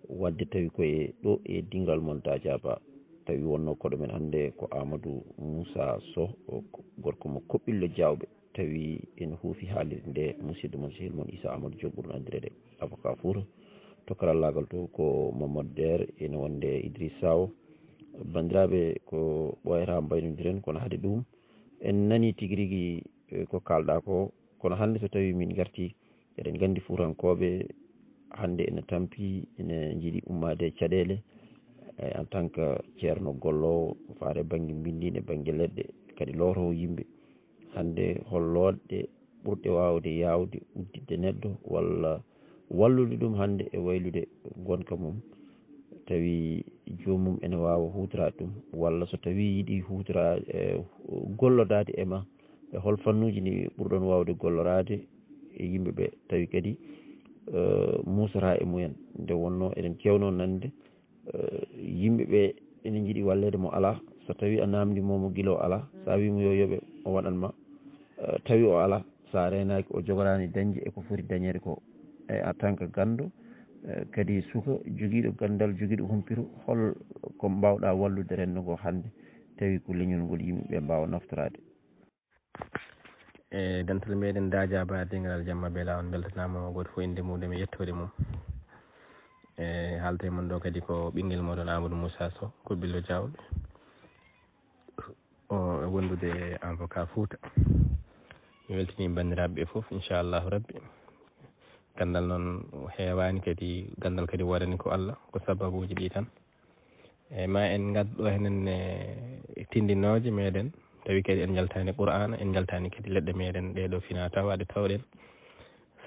waɗde tawi ko e ɗo e dingal mon Daajaaba, tawi wonnoo koɗo men hannde ko Amadou Moussa Sow, o ko gorko mo Koɓɓillo Jaawɓe, tawi ene huufi haalirde nde musidɗo mon, sehil mon Issa Amadou Diop, ɓurɗo anndireede Avocat Fouta. To karallaagal to ko Mamadou Der, ene wonde Idriss Sow. Banndiraaɓe, ko ɓooyata mbaynondiren, kono hade ɗum en nanii tigi rigi, eh, ko kaalɗaa ko. Kono hannde so tawii min ngartii, eɗen nganndi Fuutankooɓe hannde ene tampi, ene njiɗi ummaade e caɗeele, eh, en tant que ceerno golloowo, faare bannge mbinndi e bannge leɗɗe, kadi lootoowo yimɓe. Hannde hol looɗe ɓurɗe waawde yaawde udditde neɗɗo walla wallude ɗum hannde e waylude ngonka mum, tawi joomum ene waawa huutoraade ɗum, walla so tawii yiɗi huutora-, e gollodaade e ma, e hol fannuuji ni ɓurɗon waawde golloraade e yimɓe ɓe, tawi kadi, eh, muusoraa e mumen. Nde wonnoo eɗen keewnoo nande, eh, yimɓe ɓe ene njiɗi walleede mo alaa, so tawii a naamndii mo mo gila o alaa, so a wii mo yo yoɓe, o waɗan ma, eh, tawi o alaa, so a reenaaki o jogoraani dañde e ko foti dañeede ko. Eyi, en tant que ganndo, eh, kadi suka jogiiɗo ganndal, jogiiɗo humpito, hol ko mbaawɗaa wallude renndo ngo hannde, tawi ko leñol ngol yimɓe ɓe mbaawa naftoraade? E dental meɗen Daajaaba, dengal jamma bela, on mbeltanaama, gooto fof innde mum e yettoode mum. E haalte mon ɗo kadi ko ɓinngel moɗon Amadou Moussa Sow, Koɓɓillo Jaawɓe. O e wondude e Avocat Fouta. Mi weltini banndiraaɓe ɓe fof, inchallahu rabbi. Ganndal noon heewaani kadi, ganndal kadi woodani ko Allah, ko sababuuji ɗi tan. Eyi, ma en ngaddu ɗo henen e tindinooje meɗen, tawi kadi en njaltaani Qur'aana, en njaltaani kadi leɗɗe meɗen ɗe ɗo fina tawa ɗe tawɗen.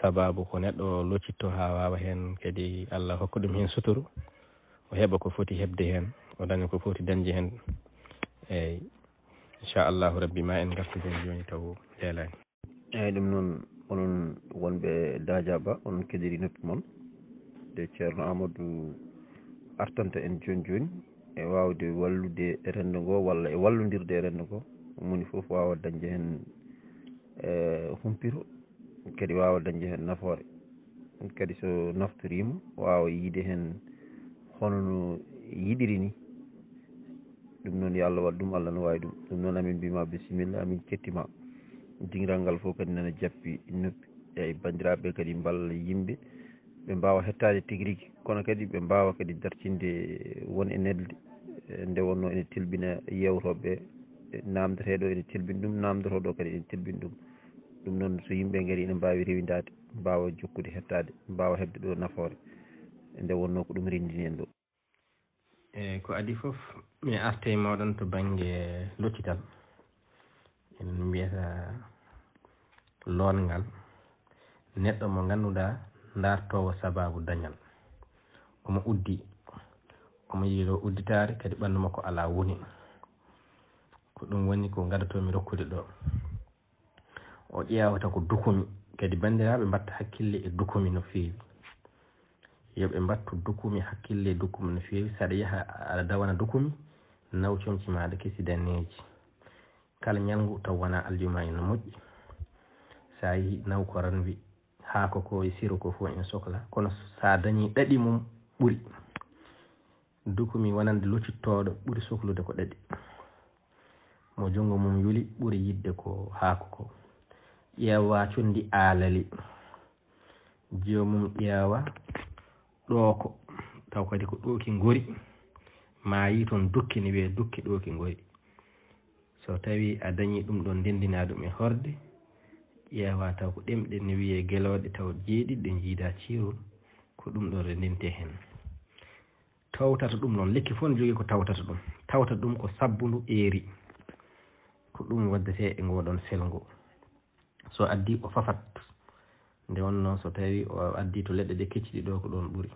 Sababu ko neɗɗo loccitto haa waawa heen kadi Allah hokka ɗum heen suturu, o heɓa ko foti heɓde heen, o daña ko foti dañde heen. Eyi, inchallahu rabbi, ma en ngartu heen jooni taw leelaani. Eyi, ɗum noon, onon wonɓe Daajaaba, onon keɗirii noppi mon. Nde Ceerno Amadou artanta en jooni jooni e waawde wallude e renndo ngo walla e wallondirde e renndo ngo, moni fof waawa dañde heen, eh, humpito, kadi waawa dañde heen nafoore. Kadi so naftoriima, waawa yiyde heen hono no yiɗiri ni. Ɗum noon, yo Allah waɗ ɗum, Allah no waawi ɗum. Ɗum noon, amin mbiima bisimilla, amin kettima. Dingiral ngal fof kadi nana jappi noppi. Eyi, banndiraaɓe kadi mballa yimɓe, ɓe mbaawa hettaade tigi rigi, kono kadi ɓe mbaawa kadi dartinde won e neldi. E nde wonnoo ene tilbina yeewtooɓe ɓe, e naamndeteeɗo ene tilbina ɗum, naamndotooɗo kadi ene tilbina ɗum. Ɗum noon, so yimɓe ngarii, ene mbaawi rewindaade, mbaawa jokkude hettaade, mbaawa heɓde ɗo nafoore, nde wonnoo ko ɗum renndini en ɗo. E ko adii fof, mi arta e mooɗon to bannge loccital. En mbiyata loonngal, neɗɗo mo ngannduɗaa ndaartoowo sabaabu dañal. Omo uddi, omo yiiloo udditaare, kadi ɓanndu makko alaa woni. Ko ɗum woni ko ngadotoomi rokkude ɗo. O ƴeewata ko dukumi, kadi banndiraaɓe mbatta hakkille e dukumi no feewi. Yo ɓe mbattu dukumi, hakkille e dukumi no feewi. Saɗa yaha aɗa dawana dukumi, naw comci maaɗa kesi daneeji. Kala ñalngu taw wonaa aljuma ina moƴƴi. So a yehii naw ko ranwi, haako ko e siro ko fof ina sokla. Kono so a dañii ɗaɗi mum ɓuri. Dukumi wonande lucittooɗo ɓuri soklude ko ɗaɗi. Mo junngo mum yuli ɓuri yiɗde ko haako ko. Ƴeewa conndi aalali. Jiyo mum ƴeewa ɗooko, taw kadi ko ɗooki ngori. Maayi toon dukke, ne wiyee dukke ɗooki ngori. So tawii a dañii ɗum ɗoon, ndenndinaa ɗum e horde, ƴeewa taw ko ɗemɗe, ne wiyee gelooɗe, taw jeeɗiɗi ɗe njiidaa ciirol, ko ɗum ɗoon renndintee heen. Tawtata ɗum noon, lekki fof ne jogii ko tawtata ɗum. Tawta ɗum ko sabbundu eeri. Ko ɗum waddetee e ngoo ɗoon felngo. So addii o fafat. Nde wonnoo so tawii o addii to leɗɗe ɗe kecciɗi ɗo ko ɗoon ɓuri.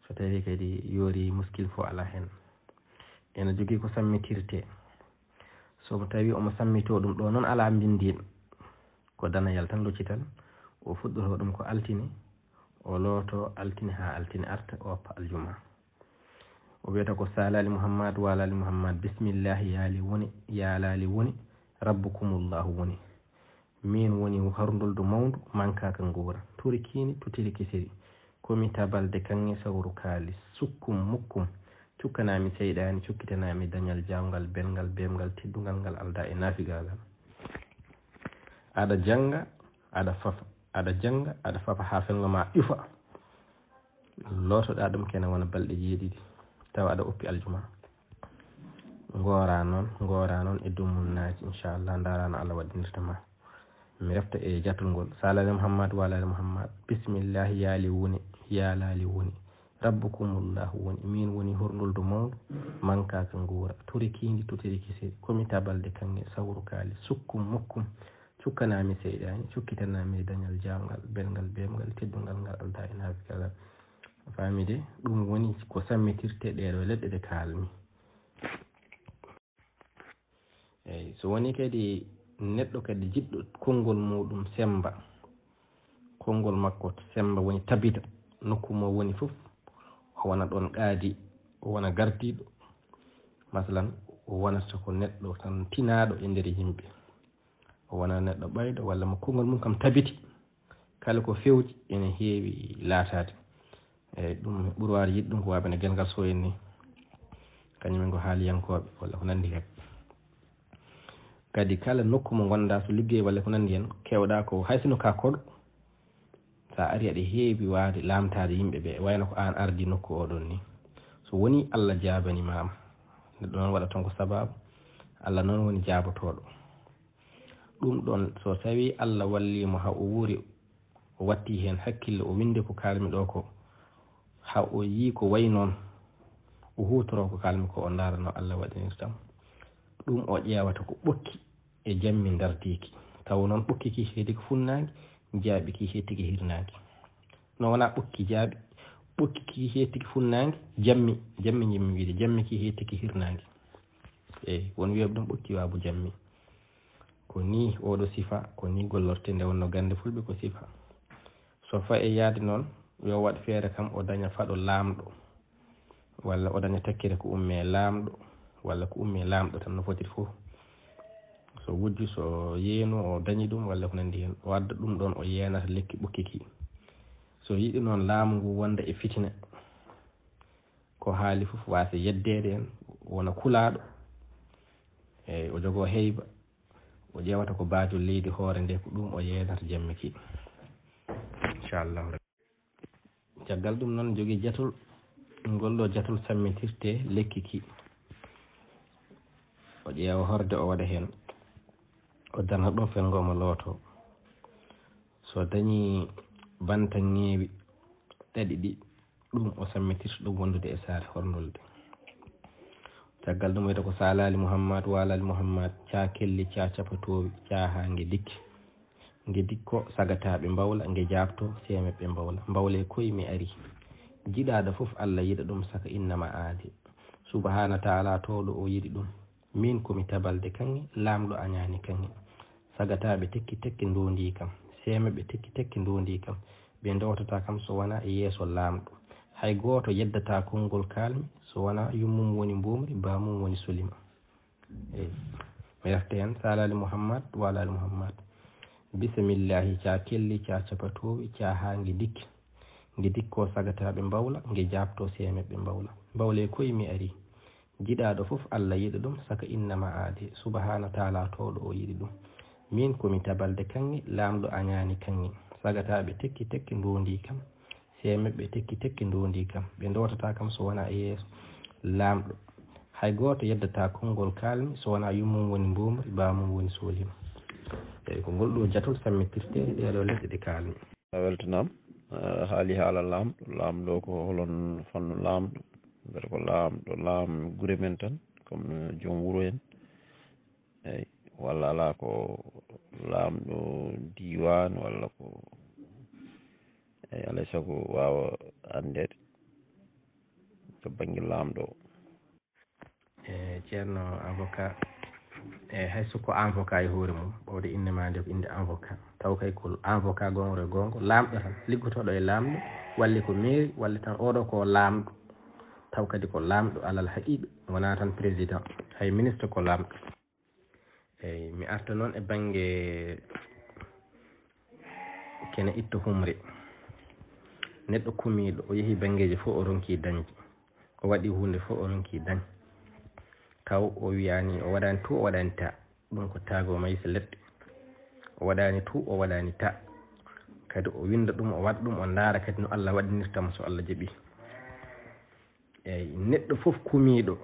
So tawii kadi yoori muskil fof alaa heen. Ene jogii ko sammitirtee. So mo tawii omo sammitoo ɗum ɗo noon alaa mbinndiin. Ko danayal tan loccital. O fuɗɗotoo ɗum ko altine. O lootoo altine haa altine arta o woppa aljuma. O wiyata ko saalaali Muhammad, waalaali Muhammad, bismillahi yaali woni, yaalaali woni, rabbukumullahu woni. Miin woni harndoldu mawndu, mankaaka nguura. Turi kiini, tutiri kisiri. Komi tabalde kaŋŋe sawru kaali. Sukkum mukkum. Cukkanaami seyɗaani, cukkitanaa mi dañal jaawngal, belngal, beemngal, teddungal ngal aldaa e naafigaagal. Aɗa jannga, aɗa fafa, aɗa jannga, aɗa fafa haa felngo ma ƴufa. Lootoɗaa ɗum kene wona balɗe jeeɗiɗi, tawa aɗa oppi aljuma. Ngoora noon, ngoora noon e dummunnaaji, inchallah, ndaara no Allah waɗinirta ma. Mi refta e jatol ngol. Saalaali Muhammad, waalaali Muhammad, bismillahi yaali woni, yaalaali woni. Rabbukumullahu woni, miin woni horndoldu mawndu, mankaaka nguura, turi kiindi, tutiri kisiri, komi tabalde kaŋŋe, sawru kaali, sukkum mukkum, cukkanaami seyɗaani, cukkitanaa mi dañal jaawngal, belngal, beemngal, teddungal ngal aldaa e naafigaagal. Faamide, ɗum woni ko sammitirte ɗee ɗoo leɗɗe ɗe kaalmi. Eey, so wonii kadi neɗɗo kadi jiɗɗo konngol muuɗum semmba, konngol makko semmba woni tabita, nokku mo woni fof, o wona ɗoon qaadi, o wona gardiiɗo. Masalan, o wonata ko neɗɗo tan tinaaɗo e nder yimɓe. O wona neɗɗo ɓayɗo walla mo konngol mum kam tabiti. Kala ko fewji ene heewi laataade. Eey, ɗum ɓurwaade yiɗde ɗum ko wayi bana Gelngal Sow en ni. Kañum en ko haaliyankooɓe walla ko nanndi heen. Kadi kala nokku mo ngonɗaa, so liggey walla ko nanndi heen, keewɗaa ko hay sinno ka koɗo, so a arii aɗa heewi waawde laamtaade yimɓe ɓe, wayno ko aan ardii nokku oo ɗoon ni. So wonii Allah jaabaniima ma, neɗɗo noon waɗa tan ko sabaabu, Allah noon woni jaabotooɗo. Ɗum ɗoon, so tawii Allah wallii mo haa o wuuri, o watti heen hakkille, o winndi ko kaalmi ɗo ko, haa o yii ko wayi noon, o huutoroo ko kaalmi ko, o ndaara no Allah waɗinirta mo. Ɗum o ƴeewata ko ɓokki e jammi ndardiiki. Tawa noon ɓokki ki heedi ko funnaange, jaaɓi ki heedti ki hirnaange. No wonaa ɓokki jaaɓi, ɓokki ki heedti ki funnaange, jammi, jammi njimmi wiide, jammi ki heedti ki hirnaange. Eey, won wiyooɓe ɗum ɓokki waabu jammi. Ko nii oɗo sifa, ko nii gollortee, nde wonnoo gannde fulɓe ko sifa. So fayi e yahde noon, yo waɗ feere kam o daña faɗo laamɗo, walla o daña takkere ko ummii e laamɗo, walla ko ummii e laamɗo tan no fotiri fof. So wujju, so yeenu, o dañi ɗum, walla ko nanndi heen, o adda ɗum ɗoon, o yeenata lekki ɓokki ki. So yiɗi noon laamu ngu wonda e fitina, ko haali fof waasa yeddeede heen, wona kulaaɗo, eey, o jogoo heyba, o ƴeewata ko baajol leydi hoore nde, ko ɗum o yeenata jammi ki. Inchallahu rabbi. Caggal ɗum noon jogii jatol, ngol ɗo jatol sammitirte lekki ki. O ƴeewa horde o waɗa heen. O darna ɗum felngo mo looto. So dañii bantaŋŋeewi ɗaɗi ɗi, ɗum o sammitirta ɗum wondude e saare horndolde. Caggal ɗum wiyata ko saalaali Muhammad, waalaali Muhammad, caa kelli, caa capatoowi, caa haa nge dikki. Nge dikko sagataaɓe mbawla, nge jaabto seemeɓɓe mbawla. Mbawle koy mi ari. Jiɗaaɗo fof Allah yiɗa ɗum saka innama aade. Subhaana taala tooɗo o yiɗi ɗum. Miin ko mi tabalde kaŋŋe, laamɗo añaani kaŋŋe. Sagataaɓe tekki tekke ndondii kam. Seemeɓe tekki tekke ndondii kam. Ɓe ndowtataa kam so wonaa e yeeso laamɗo. Hay gooto yeddataa konngol kaalmi so wonaa yummum woni mboomri, baamum woni solima. Eey. Mi refta heen, saalaali Muhammad, waalaali Muhammad. Bisimillahi, caa kelli, caa capatoowi, caa haa nge dikki. Nge dikkoo sagataaɓe mbawla, nge jaabtoo seemeɓɓe mbawla. Mbawlee koy mi arii. Jiɗaaɗo fof Alla yiɗa ɗum, saka innama aadee, subhaana taala tooɗo o yiɗi ɗum. Miin ko mi tabalde kaŋŋe, laamɗo añaani kaŋŋe. Sagataaɓe tekki tekki ndoondii kam, seemeɓɓe tekki tekki ndoondii kam. Ɓe ndootataa kam so wonaa e yeeso laamɗo. Hay gooto yeddataa konngol kaalmi so wonaa yummum woni mboomri, baamum woni soolima. Eey, ko ngol ɗoo jatol sammitirtee ɗeeɗoo leɗɗe ɗe kaalmi. A weltanaama. A haali haala laamɗo. Laamɗo ko holon fannu laamɗo? Mbele ko laamɗo, laam gure men tan, comme no joom wuro en, eey, walla alaa ko laamɗo diiwaan, walla ko, eey, alaa e sago waawa anndeede to bannge laamɗo o. E ceerno avocat, e hay so ko avocat e hoore mum, ɓawde innde maa nde ko innde avocat, taw kay ko avocat goongɗo e goonga, laamɗo tan, liggotooɗo e laamɗo, walla ko mairie, walla tan oɗo ko laamɗo, taw kadi ko laamɗo alal haqiiqa, wonaa tan président, hay ministre ko laamɗo. Eey, mi arta noon e bannge kene itta humre. Neɗɗo kumiiɗo, o yehi banngeeji fof, o ronki dañde. O waɗi huunde fof, o ronki dañ. Taw o wiyaani, o waɗaani tu, o waɗaani ta. Ɗum ko taago maysa leɗɗe. O waɗaani tu, o waɗaani ta. Kadi o winnda ɗum, o waɗa ɗum, o ndaara kadi no Allah waɗinirta mo so Allah jaɓi. Eey, neɗɗo fof kumiiɗo,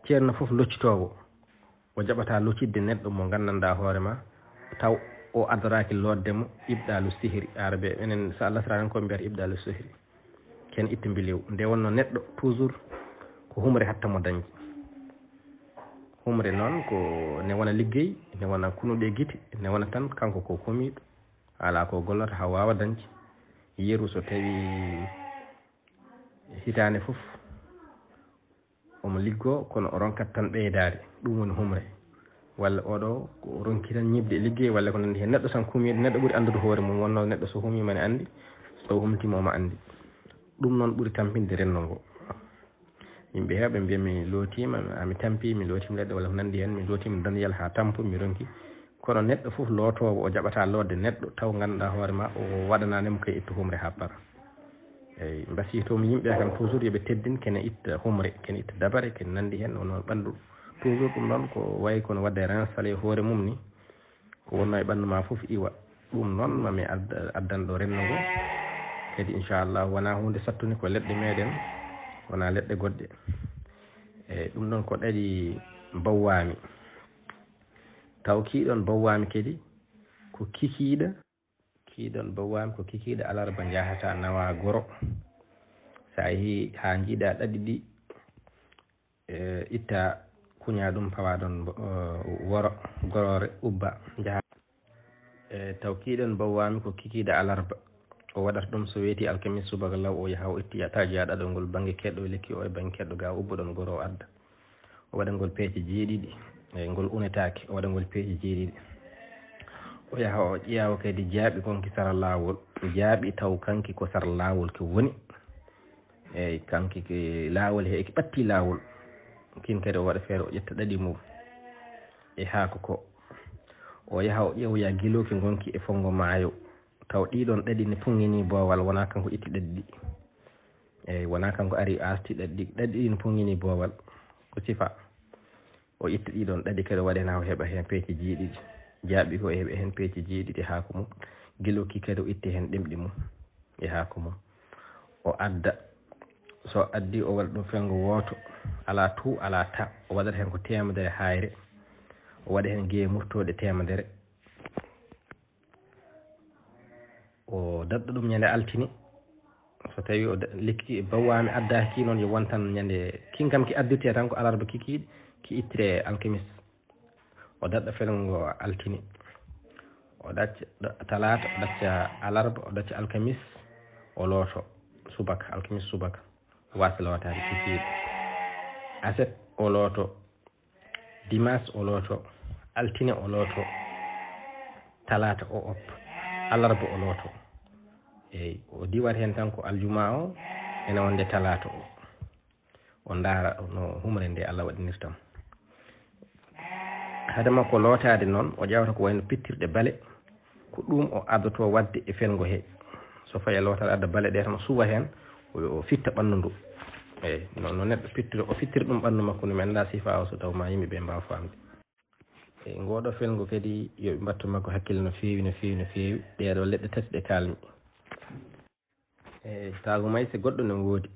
ceerno fof loccitoowo, o jaɓataa loccitde neɗɗo mo nganndanɗaa hoore ma, taw o adoraaki lootde mo ibdaalu sihri. Arabe, enen so Allah saraani ko mbiyata ibdaalu sihri. Ken itta mbilew. Nde wonno neɗɗo, toujours, ko humre hatta mo dañde. Humre noon, ko ne wona liggey, ne wona kunuɗe gite, ne wona tan kanko ko kumiiɗo. Alaa ko gollata haa waawa dañde. Yeru so tawi hitaande fof, omo liggoo, kono o ronkat tan ɓeydaade. Ɗum woni humre. Walla oɗo, ko o ronki tan ñiiɓde e liggey, walla ko nanndi heen. Neɗɗo tan kumiiɗo, neɗɗo ɓuri anndude hoore mum, wonno neɗɗo so humii ma ne anndi, so humtiima omo anndi. Ɗum noon ɓuri tampinde renndo ngo. Yimɓe heewɓe mbiya mi lootiima, a mi tampi, mi lootiima leɗɗe, walla ko nanndi heen, mi lootiima daniyal haa tampo, mi ronki. Kono neɗɗo fof lootoowo, o jaɓataa lootde neɗɗo, taw ngannduɗaa hoore ma, o waɗanaani mo kay ittu humre haa para. Eey, mbasiytoo mi yimɓe kam toujours yo ɓe teddin, kene itta humre, kene itta dabare, kene nanndi heen, wonno ɓanndu. Toujours ɗum noon ko wayi kono waɗde rinçaler hoore mum ni, ko wonno e ɓanndu ma fof iwa. Ɗum noon ma mi adda-, addan ɗo renndo ngo. Kadi inchallah wonaa huunde sattunde, ko leɗɗe meɗen, wonaa leɗɗe goɗɗe. Eey, ɗum noon ko ɗaɗi bawwami. Taw kiiɗon bawwami kadi ko kikiiɗe. Kiiɗon bawwami ko kikiiɗe alarba njahata nawa goro. So a yehii haa njiiɗa ɗaɗi ɗi, e, itta kuña ɗum pawa ɗon mbo-, o, woro, goroore ubba njaha. E, taw kiiɗon bawwami ko kikiiɗe alarba. O waɗata ɗum so weeti alkamis subaka law o yaha o itti taji a ɗaɗol ngol bannge keɗɗo e lekki o e bannge keɗɗo ga ubba ɗon goro o adda. O waɗa ngol peeje jeeɗiɗi, e ngol unetaake, o waɗa ngol peeje jeeɗiɗi. O yaha o ƴeewa kadi jaaɓi gonki sara laawol, jaaɓi taw kanki ko sara laawol ke woni. Eey, kanki ke laawol he eki ɓatti laawol. Kin kadi o waɗa feere o ƴetta ɗaɗi mum e haako ko. O yaha o ƴeewoya gilooki gonki e fonngo maayo, taw ɗiɗon ɗaɗi ne puŋŋini boowal, wonaa kanko itti ɗaɗi ɗi. Eey, wonaa kanko ari o arti ɗaɗi ɗi, ɗaɗi ɗi ne puŋŋini boowal. Ko sifa. O itta ɗiɗon ɗaɗi kadi o waɗa heen haa o heɓa heen peeje jeeɗiɗi. Jaaɓi ko o heɓa heen peeje jeeɗiɗi haako mum. Gilooki kadi o itta heen ɗemɗi mum e haako mum. O adda. So addi o waɗa ɗum fenngo wooto. Alaa tu, alaa ta. O waɗata heen ko teemedere hayre. O waɗa heen geye murtooɗe teemedere. O daɗɗa ɗum ñande altine. So tawi o da-, lekki bawwami addaaki ki noon yo won tan ñande kin kam ki addirte tan ko alarba kikiiɗe, ki ittire alkamis. O daɗɗa felgo ngo altine. O ɗacca ɗa-, talaata, o ɗacca alarba, o ɗacca alkamis, o looto subaka, alkamis subaka. Waasa lootaade kikiiɗe. Aset o looto. Dimanche o looto, altine o looto, talaata o op, alarba o looto. Eey, o diwat heen tan ko aljuma o, ene wonde talaata o. O ndaara no humre nde Allah waɗinirta mo. Hade makko lootaade noon, o ƴawata ko wayno pittirɗe bale, ko ɗum o adotoo waɗde e felgo he. So fayi e lootal adda bale ɗe tan, o suwa heen, o, o fitta ɓanndu ndu. Eyi, no, no neɗɗo fittiri, o fittiri ɗum ɓanndu makko ndu, mi anndaa sifa o, so taw ma yimɓe ɓe mbaawa faamde. Eyi, ngooɗo felngo kadi, yo ɓe mbattu makko hakkille no feewi, no feewi, no feewi. Ɗee ɗoo leɗɗe tati ɗe kaalmi. Eyi, taagu mayse goɗɗo ne woodi.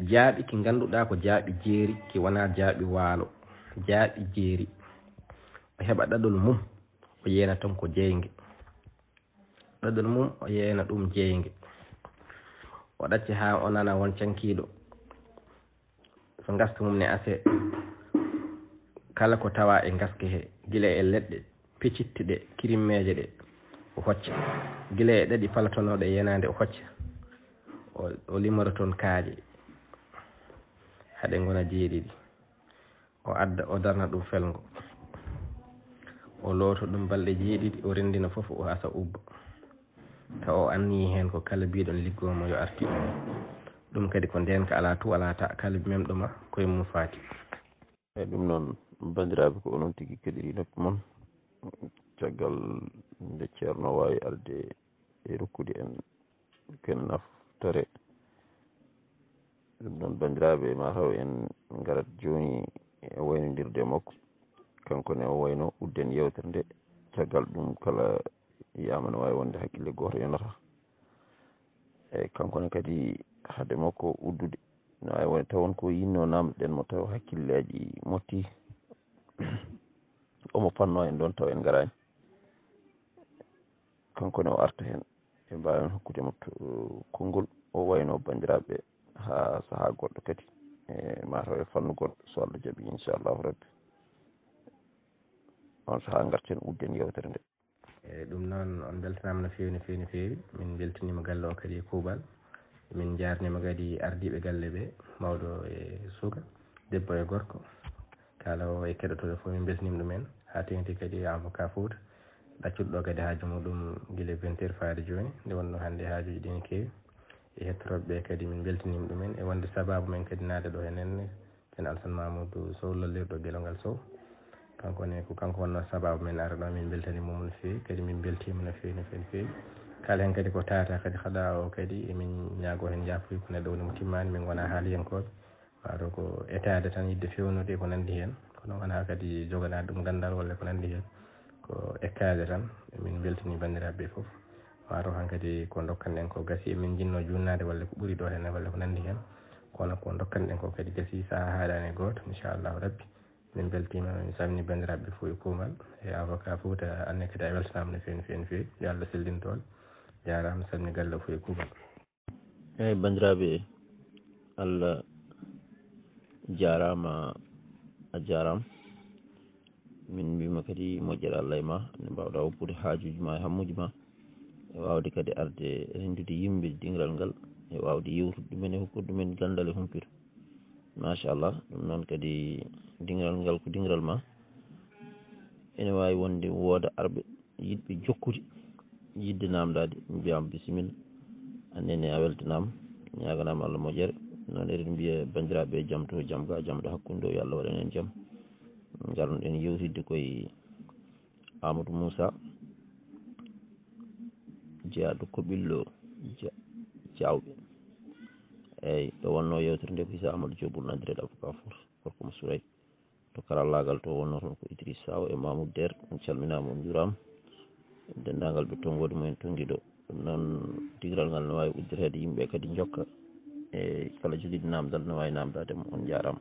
Jaaɓi ki ngannduɗaa ko jaaɓi jeeri, ki wonaa jaaɓi waalo. Jaaɓi jeeri. O heɓa ɗaɗol mum, o yeena toon ko jeynge. Ɗaɗol mum, o yeena ɗum jeynge. O ɗacca haa o nana won cankiiɗo. So ngaska mum ne asee, kala ko tawa e ngaska he, gila e leɗɗe peccitte ɗe, kirimmeeje ɗe, o hocca. Gila e ɗaɗi palatonooɗe e yenaande, o hocca. O, o limora toon kaaƴe, haɗe ngona jeeɗiɗi. O adda, o darna ɗum felngo. O looto ɗum balɗe jeeɗiɗi, o renndina fof, o asa ubba. Tawa o anniyi heen ko kala mbiɗon liggo mo yo artu e mum. Ɗum kadi ko ndeenka alaa tu alaa ta, kala memɗo ma, ko e mum faati. Eyi, ɗum noon, banndiraaɓe, ko onon tigi keɗirii noppi mon. Caggal nde Ceerno waawi arde e rokkude en ken naftore. Ɗum noon, banndiraaɓe, ma taw en ngarat jooni e waynondirde e makko. Kanko ne o wayno udden yewtere nde. Caggal ɗum, kala yiyaama no waawi wonde hakkille gooto yonata. Eyi, kanko ne kadi, hade makko uddude, no waawi wonde taw won ko yinno namdoɗen mo, taw hakkilleeji motti. Omo fanno en ɗoon, taw en ngaraani. Kanko ne o arta heen. Ɓe mbaawi heen hokkude mo to-, konngol, o wayno banndiraaɓe haa sahaa goɗɗo kadi. E, ma taw e fannu goɗɗo, so Allah jaɓi, inchallahu rabbi. On sahaa ngarten udden yewtere nde. Eyi, ɗum noon, on mbeltanaama no feewi, no feewi, no feewi. Min mbeltaniima galle o kadi e kuuɓal. Min njaarniima kadi ardiiɓe galle ɓe, mawɗo e suka, debbo e gorko. Kala o e keɗotooɗo fof, min mbeltaniima ɗumen. Haa teeŋti kadi avocat Fouta, ɗaccuɗo ɗo kadi haaju muɗum gila vingt heures faade jooni. Nde wonnoo hannde haajuuji ɗi ne keewi. E hettorooɓe ɓe kadi, min mbeltaniima ɗumen e wonde sabaabu men kadi naatde ɗo heen. Ceerno Alassane Mamadou Sow, lollirɗo Gelongal Sow. Kanko ne, ko kanko wonnoo sabaabu men ara ɗo, min mbeltaniima mo no feewi, kadi min mbeltiima no feewi, no feewi, no feewi. Kala heen kadi ko tawata kadi haɗa o kadi, emin ñaagoo heen yaafuya, ko neɗɗo woni mo timmaani, min ngonaa haaliyankooɓe. Maa taw ko etaade tan, yiɗde feewnude e ko nanndi heen. Kono wonaa kadi joganaade ɗum ganndal walla ko nanndi heen. Ko ekkaade tan, min mbeltanii banndiraaɓe ɓe fof. Maa taw hankadi ko ndokkanɗen ko gasii, emin njinnoo juutnaade walla ko ɓuri ɗo heen walla ko nanndi heen. Kono ko ndokkanɗen ko kadi gasii, sahaa haaɗaani e gooto, inchallahu rabbi. Min mbeltiima, min salminii banndiraaɓe ɓe fof e kuuɓal, e avocat Fouta, aan ne kadi a weltanaama no feewi, no feewi, no feewi. Yo Allah sellin toon. Jaaraama, salminii galle o fof e kuuɓal. Eyi, banndiraaɓe, Allah jaaraama, a jaaraama. Min mbiima kadi moƴƴere Allah e ma, nde mbaawɗaa woppude haajuuji ma e hammuuji ma, e waawde kadi arde renndude yimɓe dingiral ngal, e waawde yewtude ɗumen e hokkude ɗumen ganndal e humpito. Machallah, ɗum noon kadi dingiral ngal ko dingiral ma. Ene waawi wonde wooda arɓe yiɗɓe jokkude, yiɗde naamndaade, mbiyaama bisimilla. Aan ne a weltanaama, ñaaganaama Allah moƴƴere. Noon eɗen mbiya banndiraaɓe, jam to jam ga, jam ɗo hakkunde o, yo Allah waɗan en jam. Ngarno-ɗen yewtidde koye Amadou Moussa, jeyaaɗo ko ɓillo Ja-, Jaawɓe. Eeyi, ɗo wonnoo yewtere nde ko Issa Amadou Diop, Bourna Direl, avocat Fouta, gorko mo Sourey. To karallaagal to wonnoo toon ko Idriss Saw e Mamoud Der. On calminaama, on njuuraama. Denndaangal ɓe tonngoode mumen tonngiiɗo. Ɗum noon, dingiral ngal no waawi uddireede, yimɓe kadi njokka. E kala jogiiɗo naamndal no waawi naamndaade mo. On njaaraama.